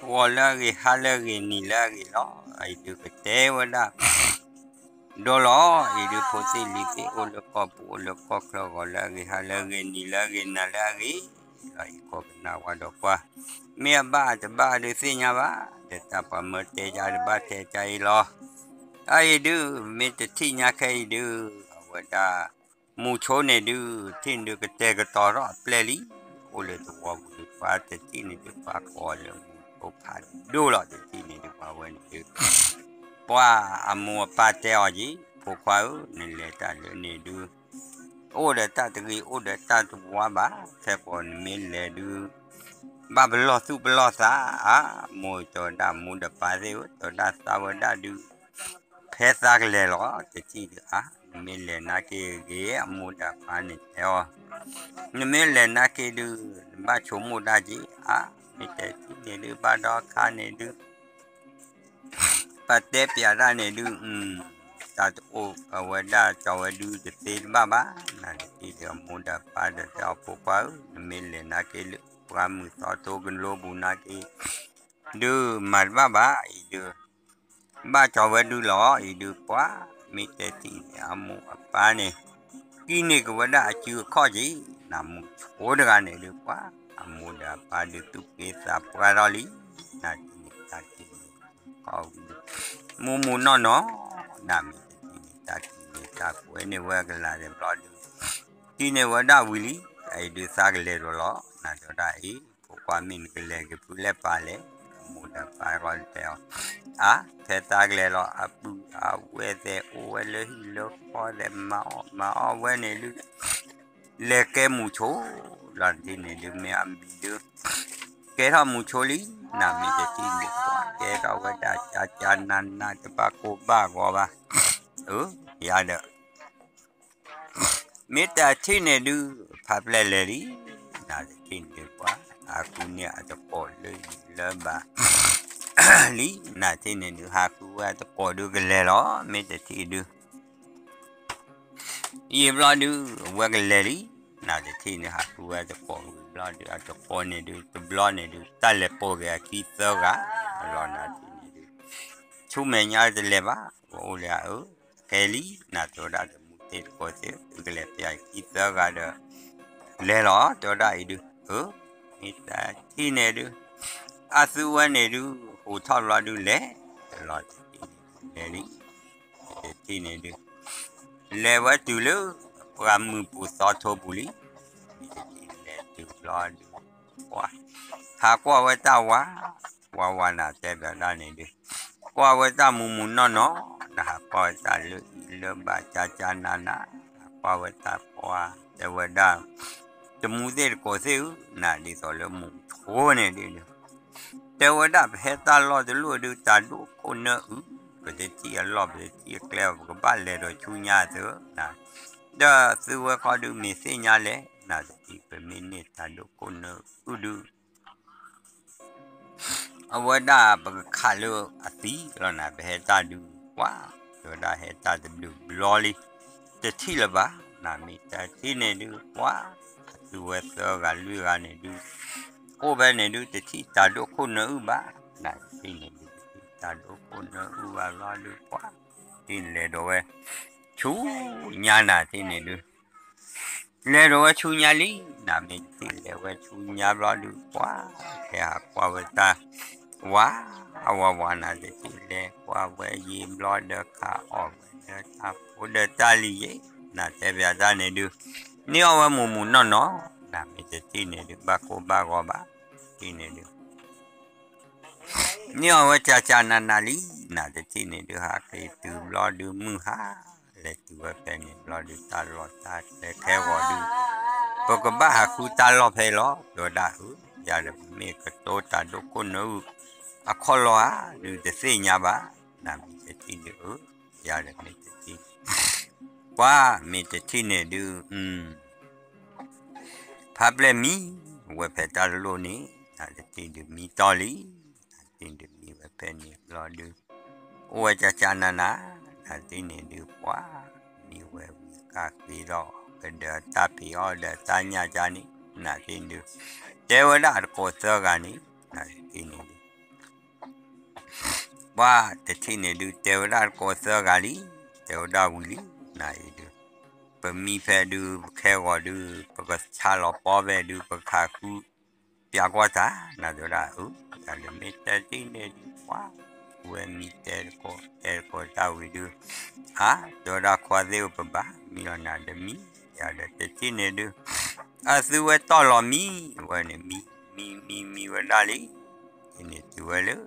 ဂီၤလၢအဂ့ၤ ဟါလၢအဂ့ၤ နံၤလၢအဂ့ၤလီၤ. အံၤဒုးကတဲဝဲဒၣ် ဒီးလီၤ. အံၤဒုးဖိသ့ၣ်လံၤသ့ၣ် အိၣ်လၢကီၢ်ပူၤ အိၣ်လၢကီၢ်ချၢ ဂီၤလၢအဂ့ၤ ဟါလၢအဂ့ၤ နံၤလၢအဂ့ၤ နၤလၢအဂ့ၤလီၤ. ယကိးကနၣ်ဝဲဒီးပှၤ မ့ၢ်အဘၣ်အတဘၣ်ဒုးသ့ၣ်ညါဘၣ်, ဒီးတၢ်ပှၤမၢတဲယၤတဘၣ်ထဲယၤအံၤလီၤ. အအံၤဒုး မ့ၢ်တထံၣ်ညါခဲအံၤဒုး အဝဲဒၣ် မူၤဆိန့ၣ်ဒုး ထံၣ်န့ၣ်ဒုး ကတဲာ်ကတီၤထီၣ်အပျဲၢ်လံ. အိၣ်လၢသဝီပူၤဒုး ပှၤတထံၣ်န့ၣ်ဒုး ပှၤကိးလၢမူၤဆိဖးဒိၣ်လီၤ. တထံၣ်န့ၣ်ဒုး ပှၤဝဲန့ၣ်ဒုး ပှၤအမိၢ်အပၢ်တဲအီၤက့ၤ ဖိခွါဧၢ, နလဲၤတၢ်လၢန့ၣ်ဒုး အိၣ်ဒီးတၢ်တဂ့ၤ အိၣ်ဒီးတၢ်တဝါဘၣ်. ခဲကိးနမ့ၢ်လဲၤဒုး ဘၣ်ပလီၢ်သူၣ်ပလီၢ်သးဧါ. မိၢ်တဲဝဲဒၣ် မိၢ်ဒီးပၢ်သ့ၣ်ဧၢ, တဲဝဲဒၣ်သးဝဲဒၣ်ဒုး ဖဲသးကလဲၤလီၤ. တထံၣ်ဒုးဧါ, နမ့ၢ်လဲၤနာ်က့ဂ့ၤ အမိၢ်ဒီးပၢ်န့ၣ်တဲအီၤ, နမ့ၢ်လဲၤနာ်က့ဒုး နဘၣ်ဆိကမိၣ်ဒၣ်က့ၤဧါ. မ့ၢ်တထံၣ်န့ၣ်ဒုး ဘၣ်ဒီးခါန့ၣ်ဒုး ပတဲပျးဒၣ်န့ၣ်ဒုး တၢ်တအိၣ်အဝဲဒၣ် ကၠီၤဝဲဒုးတသ့တဘၣ်ဘၣ်. နတထံၣ်ဒုး အမိၢ်ဒီးပၢ်ဒီးတဲအီၤ ဖိခွါဧၢ, နမ့ၢ်လဲၤနာ်က့လၢ ပှၢ်မုၢ်သီထိကလိပူၤနာ်က့ ဒုးမၤတဘၣ်ဘၣ်. အံၤဒုး ဘၣ်ကၠီၤဝဲဒုးလီၤ. အံၤဒုးပှၤ မ့ၢ်တထံၣ်န့ၣ် အမိၢ်အပၢ်န့ၣ် ကံန့ၢ်က့ၤဝဲဒၣ်အစုအခီၣ်က့ၤ နမူၤဆိတဂၤန့ၣ်ဒုး ပှၤအမိၢ်ဒီးအပၢ်ဒုး သူၣ်က့သးပှၢ်ထီၣ်လံ. နထံၣ်န့ၣ်တၢ်ထံၣ်န့ၣ် ခီဝံၤ မူၤမူၤနီၢ်နီၢ် နမ့ၢ်တထံၣ်န့ၣ် တၢ်ထံၣ်န့ၣ် တၢ်ကွဲန့ၢ်ဝဲကလၤဒီးဘျီဒုး ထံၣ်န့ၢ်ဝဲဒၣ်ဝံၤလံ. အံၤဒုးသးကလဲၤဒီးလီၤ. နတဲဝဲဒၣ်အံၤ ဖိခွါ မ့ၢ်နကလဲၤက့ၤဖုလဲၣ်ပာ်လဲၣ်. အမိၢ်ဒီးပၢ်ဃီတဲအီၤ အါ ဖဲသးကလဲၤလီၤ အပုၢ်အဝဲၢ်သ့ၣ် အိၣ်ဝဲလၢဟံၣ်လၢဃီသ့ၣ် မၤအီၣ်မၤအီၣ်ဝဲန့ၣ်ဒုး လဲၤကဲမူၤဆိလီၤ. တထံၣ်န့ၣ်ဒုး မ့ၢ်အဘံၤဒုး ကဲထီၣ်မူၤဆိလံ. နမ့ၢ်တထံၣ်န့ၣ် ကဲထီၣ်ဝဲဒၣ် ကၠါကၠါနးနး တဘၣ်ကိၢ်ဘၣ်ဂီၤဘၣ်. အၢ ယၤဒီး မ့ၢ်တထံၣ်န့ၣ်ဒုး ဖးပျဲၢ်လဲၤလံ. နတထံၣ်န့ၣ်ဒုး ပှၤဟးဃုန့ၢ်အတကိးလၢယံၤလၢဘၣ်လံ. နတထံၣ်န့ၣ်ဒုး ဟးဃုဝဲအတကိးဒုးကလဲၤလီၤ. မ့ၢ်တထံၣ်ဒုး ယံာ်ဘျီဒုး အဝဲကလဲၤလံ. နတထံၣ်န့ၣ် ဟးဃုဝဲတကိးဝံၤဘျီဒုး အတကိးန့ၣ်ဒုး တဘျီန့ၣ်ဒုး တၢ်လဲၤပိာ်က့ၤအခံသၢဂၤလီၤ. နတထံၣ်န့ၣ်ဒုး ဆူမဲာ်ညါတလဲၤဘၣ် ပအိၣ်လၢအအၢ ကဲလံ. နတဲဝဲဒၣ်တမူၤသ့ၣ်တကိးသ့ၣ် သုကလဲၤပျးခံသၢဂၤဒီး လဲၤလီၤ. တဲဝဲဒၣ်အံၤဒုး အၢ မ့ၢ်တထံၣ်န့ၣ်ဒုး အသုဝဲန့ၣ်ဒုး ဟူးထီၣ်ဘျီဒုးလဲၤ လီၤတထံၣ်န့ၣ်ဒုးလဲၤလံ. တထံၣ်န့ၣ်ဒုး လဲၤဝဲတုၤလၢ ပှၢ်မုၢ်ပူၤသီထိပူၤလံ. မ့ၢ်တထံၣ်လဲၤတုၤဘျီဒုး ပှၤ ဟးကွၢ်ဝဲတၢ်ဝါ ဝါဝါ နတဲဘၣ်ဒၣ်န့ၣ်ဒုး ကွၢ်ဝဲတၢ်မူၤမူၤနီၢ်နီၢ် နဟးကွၢ်ဝဲတၢ်လၢအံၤလၢဘၣ် ကၠါကၠါနးနး ဟးကွၢ်ဝဲတၢ်ပှၤ တဲဝဲဒၣ် တမူၤသ့ၣ်တကိးသ့ၣ်ဧၢ, နဒ်သိးလၢမူၤဆိန့ၣ်ဒုး တဲဝဲဒၣ် ပဟဲတၢ်လီၢ်တလီၢ်ဒုး တၢ်ဒိၣ်ခိၣ်နၢအုၣ်, ပတထံၣ်အလီၢ် ပတထံၣ်အကျဲ ပကဘၣ်လဲၤဒီးဆူညါသၢ, ဒီးသုဝဲခီဒုး မ့ၢ်သ့ၣ်ညါလဲၣ်, နတထံၣ် ပမ့ၢ်န့ၢ်တၢ်ဒိၣ်ခိၣ်နၢအုၣ်ဒုး အဝဲဒၣ်ပကခးလၢအသံလီၤနၤ, ပဟဲတၢ်ဒုးပှၤ, တဲဝဲဒၣ်ဟဲတၢ်တဘျုးဘျီလံ, တထံၣ်လၢၤဘၣ်, နမ့ၢ်တထံၣ်န့ၣ်ဒုးပှၤ, အသုဝဲသၢဂၤလွံၢ်ဂၤန့ၣ်ဒုး, အိၣ်ဖဲန့ၣ်ဒုး တထံၣ်တၢ်ဒိၣ်ခိၣ်နၢအုၣ်ဘၣ်, နတထံၣ်န့ၣ်ဒုး တထံၣ်တၢ်ဒိၣ်ခိၣ်နၢအုၣ်ဘၣ်လီၤဒုးပှၤ, တထံၣ်န့ၣ်လဲၤဒီးဝဲ ဆူညါနၤတထံၣ်န့ၣ်ဒုး လဲၤဒီးဝဲဆူညါလံ, နမ့ၢ်တထံၣ်လဲၤဝဲဆူညါဘျီဒုးပှၤ, ဟဲဟးကွၢ်ဝဲတၢ်ဝါ, အဝၤဝၤနၤတထံၣ်လဲၤကွၢ်ဝဲယံာ်ဘျီဒီးခးအီၣ်ဝဲဒီးတၢ်ဖိဒီးတၢ်လံၤယဲ, နတဲဘၣ်တၢ်န့ၣ်ဒုး, န့ၢ်အီၣ်ဝဲမူၤမူၤနီၢ်နီၢ်, နမ့ၢ်တထံၣ်န့ၣ်ဒုး ဘၣ်ကိၢ်ဘၣ်ဂီၤဘၣ်, တထံၣ်န့ၣ်ဒုး န့ၢ်အီၣ်ဝဲကၠါကၠါနးနးလံ, နတထံၣ်န့ၣ်ဒုး ဟးက့ၤတုၤဘျီဒုးမုၢ်ဟါ, လဲၤတုၤဝဲဖဲန့ၣ်ဘျီဒုး တၢ်လီၢ်တၢ်ကျဲခဲဂီၤဒုး, ပကဘၣ်ဟးဃုတၢ်လီၢ်ဖဲအံၤလီၤ, တဲဝဲဒၣ်ဧၢ, ယၤဒီးမ့ၢ်ကတိၤတၢ်ဒိၣ်ခိၣ်နၢအုၣ်အခီၣ်လီၤဧါ, ဒုးတသ့ၣ်ညါဘၣ်, နမ့ၢ်တထံၣ်ဒုးဧၢ, ယၤဒီးမ့ၢ်တထံၣ်, ပှၤမ့ၢ်တထံၣ်န့ၣ်ဒုး ဖးပျဲၢ်မံဝဲဖဲတၢ်တလိၣ်န့ၣ်, နတထံၣ်ဒုးမံတီၢ်လံ, နတထံၣ်ဒုးမံဝဲဖဲန့ၣ်ဘျီဒုး, အိၣ်ဝဲကၠါကၠါနးနး, နတထံၣ်န့ၣ်ဒုးပှၤ, မံဝဲဝံၤကၢ်ဃ့လီၤ, ကဒီးတၢ်ဖံးအီၣ်ဒီးတၢ်ညၣ်ကၠါန့ၣ်, နတထံၣ်ဒုး, တဲဝဲဒၣ်အတကိးသၢဂၤန့ၣ်, နတထံၣ်န့ၣ်ဒုး ပှၤတထံၣ်န့ၣ်ဒုး တဲဝဲဒၣ်တကိးသၢဂၤလံ, တဲဝဲဒၣ်ဝံၤလံ, နၤအံၤဒုး ပမံဖဲဒုး ပခဲဂီၤဒုး ပကဆါလီၤပီဖဲဒုး ပကခးဃု ပျၢ်ကွၢ်တၢ် နၤတဲဝဲဒၣ်အၢ, ယၤဒီးမ့ၢ်တထံၣ်န့ၣ်ဒုး ပှၤ ဝဲမံတဲတကိး တဲတကိးတၢ်ဝံၤဒုး အါ တဲဝဲဒၣ်ခွါသ့ၣ်ဧၢ ပဘၣ်မံလီၤနၤဒီးမံ, ယၤဒီးတထံၣ်န့ၣ်ဒုး အသုဝဲတီၢ်လီၤမံ, ဝဲန့ၣ်မံ မံမံမံဝဲဒၣ်လံ, တထံၣ်န့ၣ်တုၤဝဲလၢ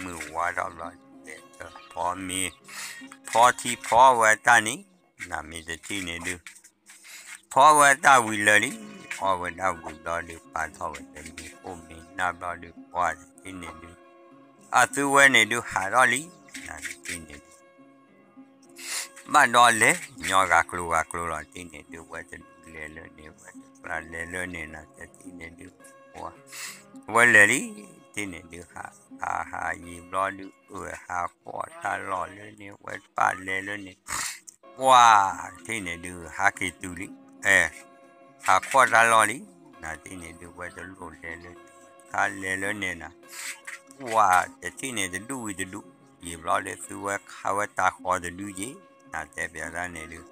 မုၢ်ဝါထီၣ်ဘျီ ဖီမ့ၤ ဖီထံဖီဝဲတၢ်န့ၣ် နၤမ့ၢ်တထံၣ်န့ၣ်ဒုး ဖီဝဲတၢ်ဝံၤလၢာ်လံ, အီၣ်ဝဲဒၣ်ဝံၤဘျီဒုး ပာ်ထီၣ်ဝဲတမ့ၤအိၣ်မ့ၤနၢ်ဘျီဒုး ပှၤတထံၣ်န့ၣ်ဒုး အသုဝဲန့ၣ်ဒုးဟးထီၣ်လံ, နၤတထံၣ်န့ၣ်ဒုး ဘၣ်ဒီးလဲၤညီဂၤကျိၤဂၤကျိၤလီၤ, တထံၣ်န့ၣ်ဒုး ဝဲတဒုးလဲၤလၢန့ၣ် ဝဲတကျါလဲၤလၢန့ၣ် နၤတထံၣ်န့ၣ်ဒုး ဝဲလဲၤလံ, တထံၣ်န့ၣ်ဒုး ဟးဟးဟးယံာ်ဘျီဒုး အၢ ဟးကွၢ်တၢ်လီၢ်လၢန့ၣ် ဝဲတပာ်လဲၤလၢန့ၣ် ပှၤတထံၣ်န့ၣ်ဒုး ဟးက့ၤတုၤလံ, အဲ ဟးကွၢ်တၢ်လီၢ်လံ, နၤတထံၣ်န့ၣ်ဒုး ဝဲတလိၣ်လဲၤလၢန့ၣ် ခါလဲၤလၢန့ၣ်နၤ ပှၤတထံၣ်န့ၣ်တဒူၣ်ဝံၤတဒူၣ်, ယံာ်ဘျီလၢသုဝဲခးဝဲတၢ်ဃီၤတဒုယ့ၢ်, နၤတဲပျးတၢ်န့ၣ်ဒုး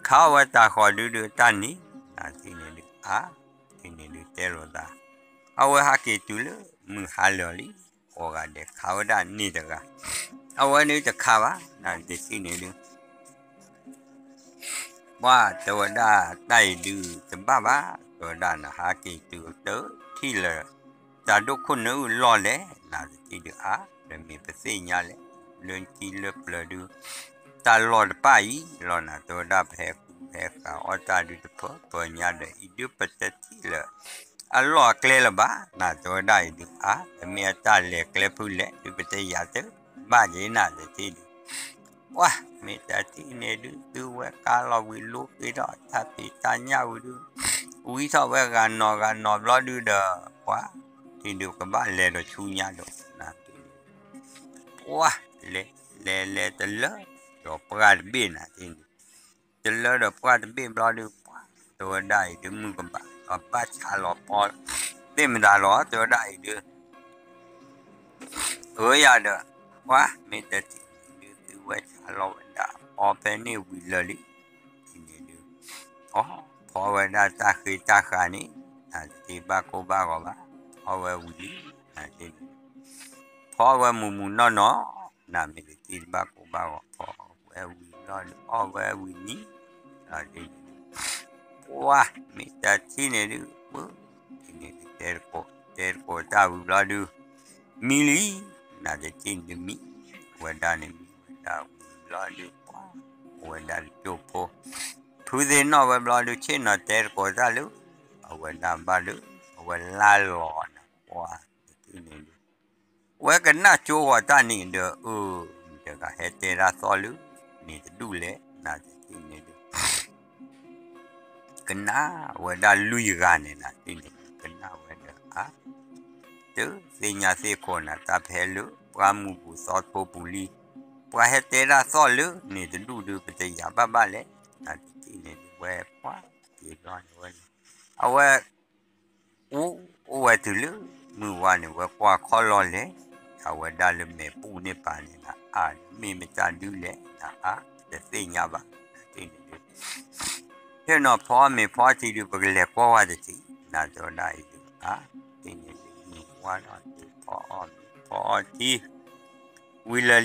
ခးဝဲတၢ်ဃီၤဒုဒုးတၢ်န့ၣ်, နၤတထံၣ်န့ၣ်ဒုး အါ တထံၣ်န့ၣ်ဒုးတဲလိာ်သး, အဝဲဟးက့ၤတုၤလၢမုၢ်ဟါလၢာ်လံ, ကိးဂၤဒဲးခးဝဲဒၣ်န့ၢ်တဂၤ, အဝဲဒုးတခးဘၣ်, နၤတထံၣ်န့ၣ်ဒုး ပှၤတဲဝဲဒၣ်တၢ်အံၤဒုးတဘၣ်ဘၣ်, တဲဝဲဒၣ်နဟးက့ၤတုၤတထံၣ်လၢ တၢ်ဒိၣ်ခိၣ်နၢအုၣ်လီၢ်လဲၣ်, နၤတထံၣ်ဒုးအါ, ဒီးမ့ၢ်ပသ့ၣ်ညါလဲၣ်, လၢနထံလၢပျၢၤဒုး တၢ်လီၢ်တပၣ်အံၤလီၤနၤ, တဲဝဲဒၣ်ပဟဲဃုဟဲဃာ်အီၣ်တၢ်ဒုးတဖၢပၢၤညါဒီး အံၤဒုးပတထံၣ်လၢ အလီၢ်အကျဲလၢၤဘၣ်, နၤတဲဝဲဒၣ်အံၤဒုးအါ, ပမ့ၢ်အတၢ်လဲၤကျဲဖုလဲၣ်ဒုးပတယၤတဘၣ်က့ၤနၤတထံၣ်ဒုး, ပှၤ မ့ၢ်တထံၣ်န့ၣ်ဒုး သုဝဲကါလီၤဝံၤလိဃ့ထီၣ်တၢ်ဖံးတၢ်ညၣ်ဝံၤဒုး, ဝံထီၣ်ဝဲဂၤနီၤဂၤနီၤဘျီဒုးဒီး ပှၤ ထံၣ်ဒုးကဘၣ်လဲၤဒီးဆူညါဒီး နၤတထံၣ်န့ၣ် ပှၤ လဲၤလဲၤလဲၤတလၢ ဒီးပှၢ်တဘ့ၣ်နၤတထံၣ်န့ၣ်, တလၢဒီးပှၢ်တဘ့ၣ်ဘျီဒုး ပှၤ တဲဝဲဒၣ်အံၤဒုး မုၢ်ကဘၣ် ကဘၣ်ဆါလီၤပီ သ့ၣ်မတၤလီၤ တဲဝဲဒၣ်အံၤဒုး အၢယၤဒီး ပှၤ မ့ၢ်တထံၣ်န့ၣ်ဒုး သုဝဲဆါလီၤဝဲဒၣ် အီဖဲန့ၣ်ဝံၤလၢာ်လံ, တထံၣ်န့ၣ်ဒုး အီ ဖီဝဲဒၣ်တၢ်ဃ့တၢ်ဃာ်န့ၣ် နတထံၣ်ဘၣ်ကိၢ်ဘၣ်ဂီၤဘၣ်, ဖီဝဲဝံၤလံ နတထံၣ်န့ၣ် ဖီဝဲမုာ်မုာ်နီၢ်နီၢ်, နမ့ၢ်တထံၣ်တဘၣ်ကိၢ်ဘၣ်ဂီၤ ဖီဝဲဝံၤလီၤဒုး အီဝဲဝံၤနံၤ, နတထံၣ်န့ၣ်ဒုး ပှၤ မ့ၢ်တထံၣ်န့ၣ်ဒုး ပှၤ တထံၣ်န့ၣ်ဒုး တဲတကိး တဲတကိးတၢ်ဝံၤဘျီဒုး မံလံ, နတထံၣ်န့ၣ်ဒုးမံ, ဝဲဒၣ်န့ၣ်မံဝဲဒၣ်ဝံၤဘျီဒုး ပှၤ အိၣ်ဝဲဒၣ်တကၠိဖိ ဖုသ့ၣ်နီၣ်ဝဲဘျီဒုး ဆ့ၣ်နီၤတဲတကိးတၢ်လၢ အဝဲဒၣ်ဘၣ်လၢ အဝဲလါလီၤနၤ ပှၤ တထံၣ်န့ၣ်ဒုး ဝဲကနၣ်ကၠိဂီၤတၢ်န့ၣ်ဒီး အၢ မတၤတဂၤဟဲတဲတၢ်သီၣ်လၢ န့ၣ်တဒူၣ်လဲၣ် နတထံၣ်န့ၣ်ဒုး ကနၣ်ဝဲဒၣ်လွံၢ်ဂၤန့ၣ် နတထံၣ်န့ၣ် ကနၣ်ဝဲဒီးအါ တသ့ၣ်ညါသ့ၣ်ခိၣ်နၤ တၢ်ဖဲလၢ ပှၢ်မုၢ်ပူၤသီဖိပူၤလံ, ပှၤဟဲတဲတၢ်သီၣ်လၢ န့ၣ်တဒူၣ်ဒုး ပတယၤဘၣ်ဘၣ်လဲၣ် နတထံၣ်န့ၣ်ဒုး ဝဲပှၤ က့ၤဘျီန့ၣ်ဝဲန့ၣ် အဝဲ အိၣ် အိၣ်ဝဲတုၤလၢ မုၢ်ဝါန့ၣ် ဝဲကွၢ်ခီၣ်လီၢ်လဲၤ အဝဲဒၣ်လၢမဲာ်ပူၤန့ၢ်ပာ်န့ၣ်နၤ အါ မ့ၢ်မတၤဒုလဲၣ် နၤအါ တသ့ၣ်ညါဘၣ် နတထံၣ်န့ၣ်ဒုး ဟဲနီၤဖီမ့ၤဖီထံဒုး ပကလဲၤကွၢ်ဝဲတထံၣ် နၤတဲဝဲဒၣ်အံၤဒုး အါ တထံၣ်န့ၣ်ဒုး မုၢ်ဝါထီၣ်တုၤဖီအီၣ်မ့ၤဖီအီထံ ဝံၤလၢာ်လံ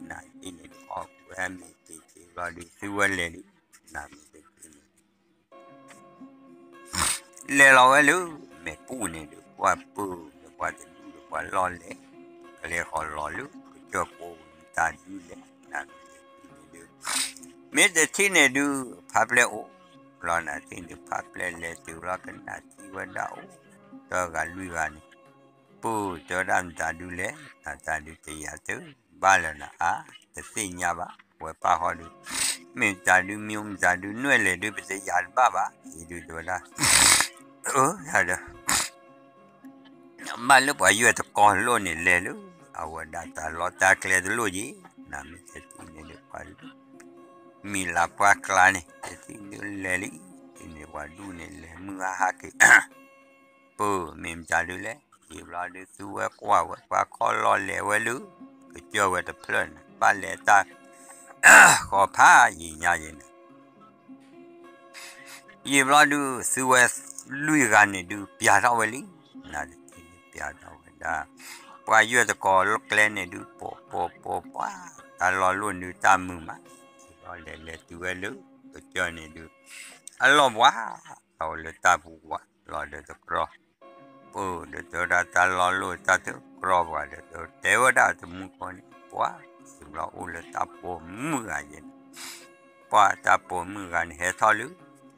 နတထံၣ်န့ၣ်ဒုး အီၣ်ကွံာ်ဝဲမ့ၤတ့ၤတ့ၤဘျီဒုး သုဝဲလဲၤလံ နမ့ၢ်တထံၣ်န့ၣ် လဲၤလီၤဝဲလၢ မဲာ်ပူၤန့ၣ်ဒုး ပှၤပၢၢ်ဒီးပှၤတဒူၣ်ဒီးပှၤလီၢ်လဲၤ ကလဲၤဃီၤလီၤလၢ ကစၢၢ်ကိးမတၤဒုလဲၣ် နမ့ၢ်တထံၣ်န့ၣ်ဒုး မ့ၢ်တထံၣ်န့ၣ်ဒုး ဖးပျဲၢ်အိၣ် လီၤနၤတထံၣ်န့ၣ် ဖးပျဲၢ်လဲၤတုၤလီၤကနၣ်ထံဝဲဒၣ်အိၣ် တဂၤလွံၢ်ဂၤန့ၣ် ပၢၢ်တဲဝဲဒၣ်မတၤဒုလဲၣ် နတၢ်ဒုးတယၤတဘၣ်လၢၤနၤအါ တသ့ၣ်ညါဘၣ် ဝဲပၢ်ဃီဒုး မ့ၢ်မတၤဒုး မ့ၢ်မတၤဒုး နွဲၣ်လဲၤဒုး ပတယၤတဘၣ်ဘၣ် အံၤဒုးတဲဝဲဒၣ် အၢ ယၤဒီး ဘၣ်လၢပှၤယွဲၢ်တကီလိၣ်န့ၣ်လဲၤလၢ အဝဲဒၣ်တၢ်လီၢ်တၢ်ကျဲတလိၣ်ယ့ၣ် နမ့ၢ်တထံၣ်န့ၣ်ဒုးပှၤ မံၤလၤပှၤကျါန့ၣ် တထံၣ်ဒုးလဲၤလံ တထံၣ်န့ၣ်ပှၤဒူၣ်န့ၣ်လဲၤမုၢ်ဟါဟးက့ၤ ပၢၢ်မ့ၢ်မတၤဒုလဲၣ် ယံာ်ဘျီဒုးသုဝဲကွၢ်ဝဲ ပှၤခီလီၤလဲၤဝဲလၢ ကစၢၢ်ဝဲတဖျၢၣ်န့ၣ် ဘၣ်လဲၤတၢ် ဃီၤဖးယံာ်ညါယဲန့ၣ် ယံာ်ဘျီဒုး သုဝဲလွံၢ်ဂၤန့ၣ်ဒုး ပျၢထီၣ်ဝဲလံ, နတထံၣ်န့ၣ် ပျၢထီၣ်ဝဲဒၣ်, ပှၤယွဲၢ်တကိးကျဲန့ၣ်ဒုး ပိာ်ပိာ်ပိာ်ပှၢ် တၢ်လီၢ်လိၣ်န့ၣ်တၢ်မုာ်မး, ဒီးလဲၤလဲၤတုၤဝဲလၢ ကစၢၢ်န့ၣ်ဒုး အလီၢ်ပှၢ် ထီၣ်ဝဲလၢတၢ်ပူၤဝး လီၤဒီးတကြီ ပၢ်ဒီးတဲဝဲဒၣ်တၢ်လီၢ်လိၣ်တၢ်တကြီပှၤဒီး တဲဝဲဒၣ်တမူတကိးန့ၣ် ပှၤ ယံာ်ဘျီအိၣ်လၢတၢ်ပိာ်မုၣ်ဂၤယဲန့ၣ်, ပှၤတၢ်ပိာ်မုၣ်ဂၤန့ၣ် ဟဲထီၣ်လၢ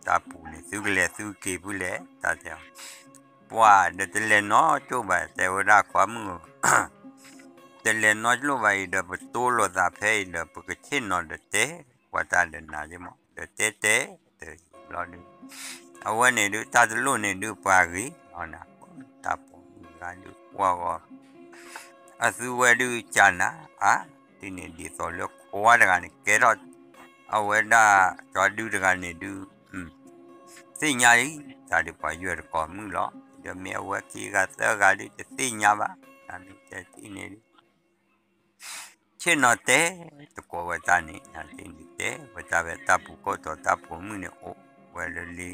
တၢ်ပူၤန့ၣ် သုကလဲၤသုက့ၤဖုလဲၣ် တၢ်တဲအီၤ, ပှၤဒီးတလဲၤနီတကျိၣ်ဘၣ် တဲဝဲဒၣ်ခွါမုၣ်ဧၢ တလဲၤနီတကျိၣ်ဘၣ်အံၤဒီး ပတိလိာ်သးဖဲအံၤဒီး ပကဆ့ၣ်နီၤဒီးတဲ ပှၤတၢ်ဒီးနၤယဲမး ဒီးတဲတဲ တဘျီဒုး အဝဲန့ၣ်ဒုး တၢ်တလိၣ်န့ၣ်ဒုး ပှၤဂ့ၤလီၤနၤ တၢ်ပိာ်မုၣ်ဂၤဒုး ကွၢ်ဂီၤ အသုဝဲဒုးကနၤ အါ ဒ်န့ၣ်ဒ်သိးလၢခွါတဂၤန့ၣ် ကဲထီၣ် အဝဲဒၣ် ကၠီဒုတဂၤန့ၣ်ဒုး သ့ၣ်ညါလံ တၢ်ဒုးပှၤယွဲၢ်တကိးမုၣ်လီၤ ဒီးမ့ၢ်အဝဲခံဂၤသၢဂၤဒုး တသ့ၣ်ညါဘၣ် နမ့ၢ်တဲထံၣ်န့ၣ်ဒုး ဆ့ၣ်နီၤတဲ တကိးဝဲတၢ်န့ၣ် နတဲဝဲတၢ်ဖဲတၢ်ပူၤခိၣ်တီၤတၢ်ပိာ်မုၣ်န့ၣ်အိၣ်ဝဲလၢလံ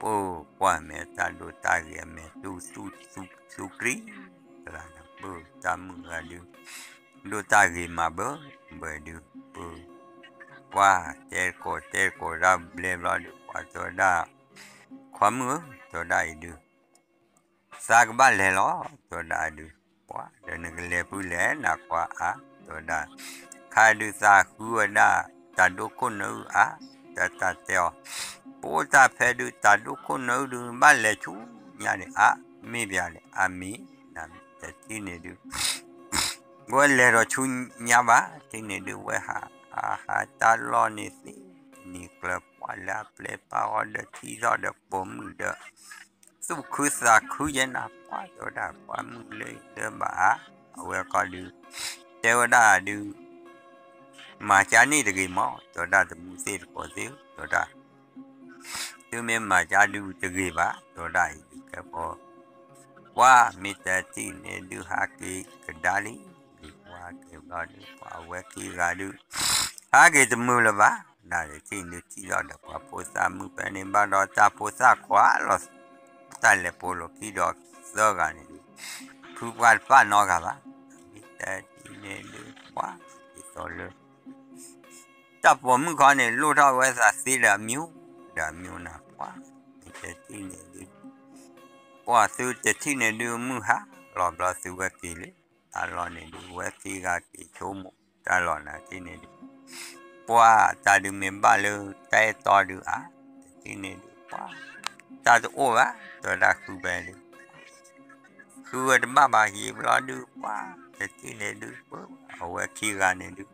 ပၢ်ကွၢ်မဲာ်တၢ်ဒိတၢ်ဂ့ၤအမဲာ်တူၢ်သူၣ်သူၣ်သူၣ်ကရံ တဂၤန့ၣ် ပၢ်တၢ်မုၣ်ဂၤဒုး ဒိတၢ်ဂ့ၤမးဘၢဘၢဒုး ပၢ် ပှၤတဲတကိးတဲတကိးဒၣ်ဘျဲဘျီဒုး ပှၤတဲဝဲဒၣ် ခွါမုၣ်ဧၢ တဲဝဲဒၣ်အံၤဒုး သးကဘၣ်လဲၤလီၤ တဲဝဲဒၣ်ဒုး ပှၤဒီးနကလဲၤဖုလဲၣ်နခွါအါ တဲဝဲဒၣ် ခါဒုးသးဃုဝဲဒၣ် တၢ်ဒိခိၣ်နၢအုၣ်အါ တၢ်တၢ်တဲအီၤ ပအိၣ်တၢ်ဖဲဒုး တၢ်ဒိခိၣ်နၢအုၣ်ဒုး ဘၣ်လဲၤဆူညါန့ၣ်အါ မ့ၢ်ပျၢ်န့ၣ် အါမ့ၢ် နမ့ၢ်တဲထံၣ်န့ၣ်ဒုး ဝဲလဲၤဒီးဆူညါဘၣ် ထံၣ်န့ၣ်ဒုး ဝဲဟး ဟးဟးတၢ်လီၢ်န့ၣ်သ့ န့ၣ်ကျၢၤပှၢ်လၢအပျဲၢ်ပာ်အီၤဒီးထံၣ်ထီၣ်ဒီးပိာ်မုၣ်ဒီး သူၣ်ခုသးခုယဲနၤ ပှၤတဲဝဲဒၣ် ပှၤမုၣ်လၢလၢဘၣ်အါ အဝဲခီဒုး တဲဝဲဒၣ်ဒုး မၤကါန့ၣ်တဂ့ၤမး တဲဝဲဒၣ်တမူသ့ၣ်တကိးသ့ၣ်ဧၢ တဲဝဲဒၣ် သုမ့ၢ်မၤကါဒုးတဂ့ၤဘၣ် တဲဝဲဒၣ်အံၤဒုး ကဲပှၤ ပှၤမ့ၢ်တဲထံၣ်န့ၣ်ဒုး ဟးက့ၤကဒါလံ ဒုးပှၤက့ၤဘျီဒုး ပှၤအဝဲခံဂၤဒုး ဟးက့ၤတမုာ်လၢၤဘၣ် နတထံၣ်န့ၣ်ဒုး ထံၣ်ထီၣ်ဒီးပှၤဖိသၣ်မုၣ်ဖဲန့ၣ်ဘၣ်ဒီး တၢ်ဖိသၣ်ခွါလီၤ တၢ်လဲၤပိာ်လိာ်ခံဒီးသၢဂၤန့ၣ်ဒုး ဖုပှၢ်တပာ်နီတဂၤဘၣ် မ့ၢ်တဲထံၣ်န့ၣ်ဒုး ပှၤ ဒ်သိးလၢ တၢ်ပိာ်မုၣ်ခီန့ၣ် လိၣ်ထီၣ်ဝဲသးသ့ဒီးအမံၤ ဒီးအမံၤနၤ ပှၤ မ့ၢ်တဲထံၣ်န့ၣ်ဒုး ပှၤသုတထံၣ်န့ၣ်ဒုး မုၢ်ဟါလီၤဘျီသုဝဲက့ၤလံ တၢ်လီၢ်န့ၣ်ဒုး ဝဲသံဂၤက့ၤဆိကမိၣ် တၢ်လီၢ်နၤထံၣ်န့ၣ်ဒုး ပှၤတၢ်ဒုးမ့ၢ်ဘၣ်လၢတၢ်အဲၣ်တီဒုးအါ တထံၣ်န့ၣ်ဒုး ပှၤ တၢ်တအိၣ်ဘၣ် တဲဝဲဒၣ်ဃုဖဲဒုး ဃုဝဲတဘၣ်ဘၣ် ယံာ်ဘျီဒုး ပှၤ တထံၣ်န့ၣ်ဒုး ပှၤ အဝဲခံဂၤန့ၣ်ဒုး ဒ်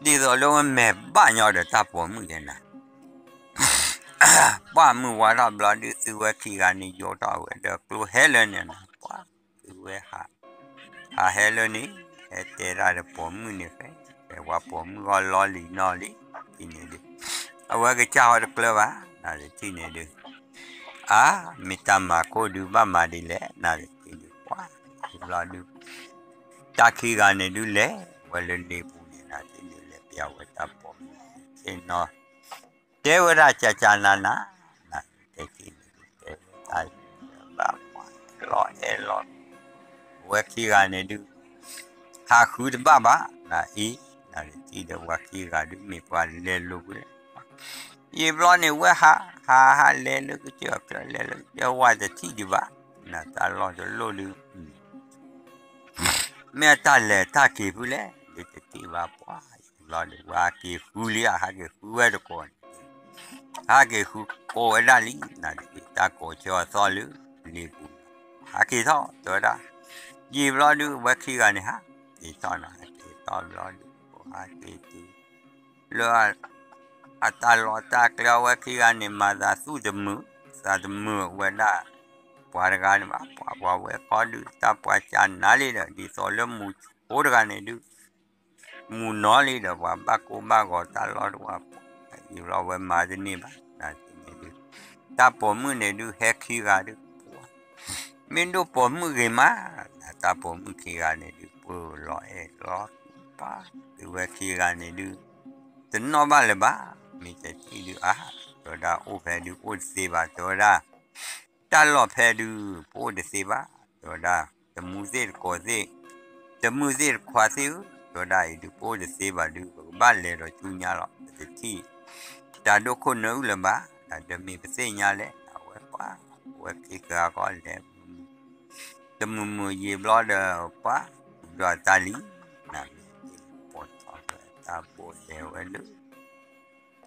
သိးလၢဝဲမဲာ်ဘၣ်ညီဒီးတၢ်ပိာ်မုၣ်ယဲနၤ ပှၤမုၢ်ဝါထီၣ်ဘျီဒုး သုဝဲခံဂၤန့ၣ် ယိးထီၣ်ဝဲဒီးကျိဟဲလၢန့ၣ်နၤ ပှၤ သုဝဲဟး ဟးဟဲလၢန့ၣ် ဟဲတဲဒၣ်ဒီးပိာ်မုၣ်န့ၣ်ဖဲ ဖဲပှၤပိာ်မုၣ်ဂီၢ်လီလံနီၢ်လံ ထံၣ်န့ၣ်ဒုး အဝဲကစၢ်ဟီတကျၢၤဘၣ် နတထံၣ်န့ၣ်ဒုး အါ မ့ၢ်တၢ်မၤခိၣ်ဒုးဘၣ်မၤဒ်လဲၣ် နတထံၣ်ဒုး ပှၤ ဘျီဒုး တၢ်ခံဂၤန့ၣ်ဒုးလဲၤဝဲလၢလ့ပူၤန့ၣ် နတထံၣ်ဒုးလဲၤပျၢ်ဝဲတၢ်ပိာ်မုၣ် ဆ့ၣ်နီၤ တဲဝဲဒၣ်ကၢ်ကၢ်နၤနၤ နတထံၣ်န့ၣ်ဒုး တဲဝဲတၢ်ဘၣ်ပှၤလီၤအဲၣ်လီၤ အဝဲခံဂၤန့ၣ်ဒုး ဟးဃုတဘၣ်ဘၣ် နအံၤ နတထံၣ်ဒီးပှၤခံဂၤဒုး မ့ၢ်ပှၤလဲၤလိာ်ကွံာ် ယံာ်ဘျီန့ၣ် ဝဲဟး ဟးဟးလဲၤလၢကစၢၢ်အကျါ လဲၤလၢကစၢၢ်ဝဲတထံၣ်ဒံးဘၣ် နတၢ်လီၢ်တလိၣ်ဒုး မ့ၢ်အတၢ်လဲၤတၢ်က့ၤဖုလဲၣ် ဒ်တထံၣ်ဘၣ်ပှၤ ယံာ်ဘျီန့ၣ် ဝဲဟးက့ၤဃုလံ ဟးက့ၤဃုဝဲတကိးန့ၣ် ဟးက့ၤဃုကိးဝဲဒၣ်လံ နတထံၣ်တၢ်ကိးဆၢအသီၣ်လၢ လ့ပူၤ ဟးက့ၤထီၣ် တဲဝဲဒၣ် ယံာ်ဘျီဒုး ဝဲခံဂၤန့ၣ်ဟး က့ၤထီၣ်နၤ ဟးက့ၤထီၣ်ဘျီဒုး ဟးက့ၤတုၤ လၢ အတၢ်လီၢ်တၢ်ကျဲ အဝဲခံဂၤန့ၣ် မၤသးသူၣ်တမုာ် သးတမုာ်ဝဲဒၣ် ပှၤတဂၤန့ၣ်ဘၣ် ပှၤ ပှၤဝဲခီဒုး တၢ်ပှၤကၢ်နၤလံဒီး ဒ်သိးလၢမူဆိတဂၤန့ၣ်ဒုး မူနီၢ်လံဒီး ပှၤဘၣ်ကိၢ်ဘၣ်ဂီၤတၢ်လီၢ်တဝၢ ယံာ်ဘျီဝဲမၤတန့ၢ်ဘၣ် နတထံၣ်န့ၣ်ဒုး တၢ်ပိာ်မုၣ်န့ၣ်ဒုး ဟဲခံဂၤဒုး ပှၤ မ့ၢ်ဒိၣ်ပိာ်မုၣ်ဂ့ၤမး နတၢ်ပိာ်မုၣ်ခံဂၤန့ၣ်ဒုး ပှၤလီၤအဲၣ်လီၤပၢ် သုဝဲခံဂၤန့ၣ်ဒုး တနီၣ်ဘၣ်လၢၤဘၣ်, မ့ၢ်တဲတံၢ်ဒုးအါ, တဲဝဲဒၣ်အိၣ်ဖဲဒုးအိၣ်တသ့ဘၣ်, တဲဝဲဒၣ် တၢ်လီၢ်ဖဲဒုး ပအိၣ်တသ့ဘၣ်, တဲဝဲဒၣ် တမူသ့ၣ်တကိးသ့ၣ်, တမုၢ်သ့ၣ်တခွါသ့ၣ်ဧၢ, တဲဝဲဒၣ်အံၤဒုး ပအိၣ်တသ့ဘၣ်ဒုး ပကဘၣ်လဲၤဒီးဆူညါလီၤ, ပတထံၣ် တၢ်ဒိၣ်ခိၣ်နၢအုၣ်လၢၤဘၣ်, တၢ်ဒုးမ့ၢ်ပသ့ၣ်ညါလဲၣ်, အဝဲပှၤ အဝဲခံဂၤဃီလဲၤ တမုာ်မုာ်ယံာ်ဘျီဒီး ပှၤကူဒီးတၢ်လံ, နမ့ၢ်ပိာ်ထီၣ်ဝဲတၢ်ဘိလဲၤဝဲလၢ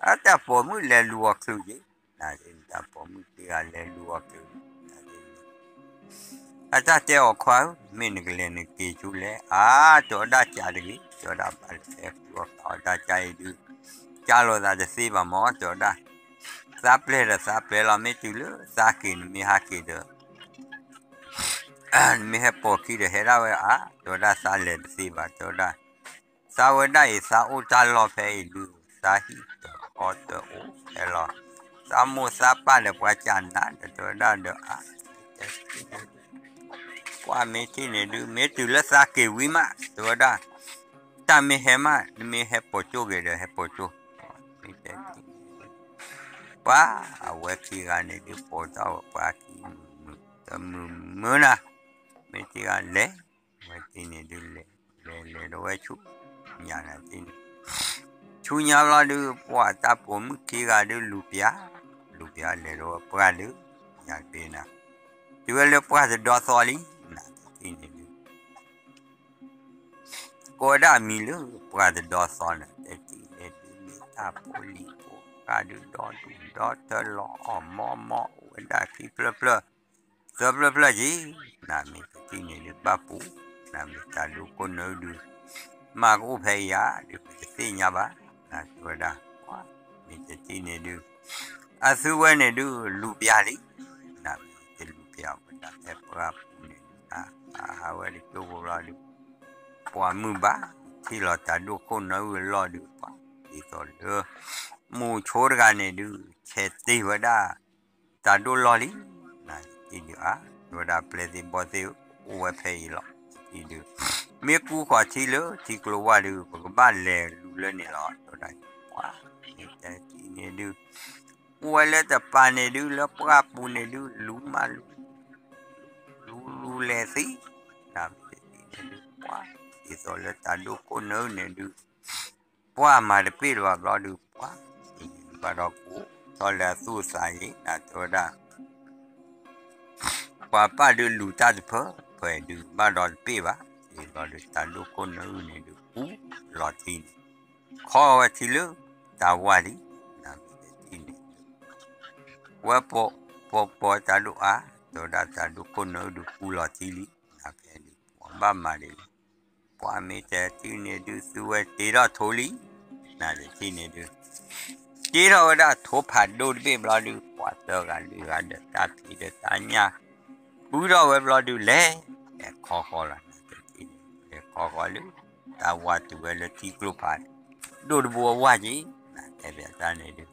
အတၢ်ပိာ်မုၣ်လဲၤလူၤအီၤချုးက့ၤ, နတၢ်ပိာ်မုၣ်တ့ၢ်ဂၤ လဲၤလူၤအီၤချုး, အတၢ်တဲအီၤခွါဧၢ, မ့ၢ်နကလဲၤနက့ၤဆူလဲၣ်, အါ တဲဝဲဒၣ်ကးတဂ့ၤ, တဲဝဲဒၣ်ဘၣ်လဲၤဖဲဃုအီၣ်ဃုအီတၢ်ကးအံၤဒုး ကးလိာ်သးတသ့ဘၣ်မၢ်, တဲဝဲဒၣ် သးပျဲၢ်ဒီးသးပျဲၢ်လီၤ, မ့ၢ်တုၤလၢသးက့ၤ နမ့ၢ်ဟးက့ၤဒီး နမ့ၢ်ဟဲပိာ်ခံဒီးဟဲဒၣ်ဝဲအါ, တဲဝဲဒၣ်သးလဲၤတသ့ဘၣ်, တဲဝဲဒၣ် သးဝဲဒၣ်အံၤ သးအိၣ်တၢ်လီၢ်ဖဲအံၤဒုး သးဟံၣ်တအီၣ်တအိၣ်ဖဲလီၤ, သးမိၢ်သးပၢ်ဒီးပှၤကနၣ်ဒီး တဲဝဲဒၣ်ဒီးအါ ပှၤမ့ၢ်ထံၣ်န့ၣ်ဒုး မ့ၢ်တုၤလၢသးက့ၤဝံၤမး တဲဝဲဒၣ် တၢ်မ့ၢ်ဟဲမး နမ့ၢ်ဟဲပိာ်ကၠိၣ်က့ၤဒီးဟဲပိာ်ကၠိၣ်, မ့ၢ်တဲ ပှၤအဝဲခံဂၤန့ၣ်ဒုး ပိာ်ထီၣ်ဝဲပှၤခံမုာ်မုာ် တမုာ်မုာ်နၤ, မ့ၢ်ထံၣ်ဂၤလဲၤ ဝဲသ့ၣ်န့ၣ်ဒုးလဲၤ လဲၤလဲၤဒီးဝဲဆူညါနၤသ့ၣ်န့ၣ်, ဆူညါဘျီဒုး ပှၤတၢ်ပိာ်မုၣ်ခံဂၤဒုးလူၤပျၢ်, လူၤပျၢ်လဲၤဒီးဝဲပှၢ်လၢ ညါတဘ့ၣ်နၤ, တုၤဝဲလၢပှၢ်တဒီသီလံ နၤသ့ၣ်န့ၣ်ဒုး ကိးဝဲဒၣ်အမံၤလၢပှၢ်တဒီသီန့ၣ် တဲတံၢ်န့ၣ်ဒုးမ့ၢ်တၢ်ဖိလံၤဖိဃၢ်ဒုး ဒီဒူၣ်ဒီထၢလီၤအီၣ်မီမီ အိၣ်ဝဲဒၣ်ခံဖျၢၣ်ဖျၢၣ် သၢဖျၢၣ်ဖျၢၣ်က့ၤ, နမ့ၢ်တထံၣ်န့ၣ်ဒုးဘၣ်ပူၤ, နမ့ၢ်တၢ်ဒိၣ်ခိၣ်နၢဒုး မ့ၢ်ကအိၣ်ဖဲအံၤဧါဒုး ပတသ့ၣ်ညါဘၣ်, နတဲဝဲဒၣ် မ့ၢ်တထံၣ်န့ၣ်ဒုး အသုဝဲန့ၣ်ဒုးလူၤပျၢ်လံ, နမ့ၢ်တလူၤပျၢ်ဝဲဒၣ်ဖဲပှၢ်ပူၤန့ၣ်ဒုး အဝဲတကၠိဖိလီၤဒုး ပှၤမုၢ်ဘၣ် ထံၣ်လီၤတၢ်ဒိၣ်ခိၣ်နၢအုၣ်အလီၢ်ဒုး ပှၤ ဒ်သိးလၢ မူဆိတဂၤန့ၣ်ဒုး ဆဲးတ့ၢ်ဝဲဒၣ် တၢ်ဒိၣ်လီၢ်လံ, နတံၢ်ဒုးအါ, တဲဝဲဒၣ်ပျဲၢ်သ့ၣ်ဘီၣ်သ့ၣ် အိၣ်ဝဲဖဲအံၤလီၤ, တံၢ်ဒုး မ့ၢ်ကူဃီၤထံလၢထံကျိဝၢ်ဒုး ပကဘၣ်လဲၤလူၤလၢန့ၣ်လီၤ, တဲဝဲဒၣ် ပှၤ မ့ၢ်တဲတံၢ်န့ၣ်ဒုး အိၣ်ဝဲလၢတပၤန့ၣ်ဒုး လၢပှၢ်ပူၤန့ၣ်ဒုး လူၤမးလူၤ လူၤလူၤလဲၤသံ, နမ့ၢ်တံၢ်န့ၣ်ဒုး ပှၤ ဒ်သိးလၢတၢ်ဒိၣ်ခိၣ်နၢန့ၣ်ဒုး ပှၤမၤတပ့ၢ်လၢၤဘၣ်ဘျီဒုး ပှၤ ဘၣ်ဒီးကူထီၣ်လၢအသူၣ်အသးအံၤ နတဲဝဲဒၣ် ပှၤပၢ်ဒုးလူၤတၢ်တဖၢ ဖဲဒုးဘၣ်ဒီးတပ့ၢ်ဘၣ်, ဒ်သိးဒုးတၢ်ဒိၣ်ခိၣ်နၢအုၣ်န့ၣ်ဒုးကူလီၤထံန့ၣ်, ခီဝဲထံလၢတၢ်ဝၢ်လံ, နမ့ၢ်တံၢ်န့ၣ် ဝဲပိာ်ပိာ်တၢ်ဒိၣ်အါ, တဲဝဲဒၣ်တၢ်ဒိၣ်ခိၣ်နၢအုၣ်ဒုးကူလီၤထံလံ, နဖဲဒုးပှၤဘၣ်မၤဒ်လဲၣ်, ပှၤမ့ၢ်တဲတံၢ်န့ၣ်ဒုး သုဝဲတ့ထီၣ်ထိလံ, နတံၢ်န့ၣ်ဒုး တ့ထီၣ်ဝဲဒၣ်ထိဖးဒိၣ်တဘ့ၣ်ဘျီဒုး ပှၤသၢဂၤလွံၢ်ဂၤဒီးတၢ်ဖံးဒီးတၢ်ညၣ် ပုၢ်ထီၣ်ဝဲဘျီဒုး လဲၤလဲၤခီဃီၤလီၤ, နတံၢ်န့ၣ်ဒုး လဲၤခီဃီၤလၢ တၢ်ဝၢ်တုၤဝဲလၢထံကျိဖးဒိၣ်တဘိအဝၢ်က့ၤ, နတဲဘၣ်တၢ်န့ၣ်ဒုး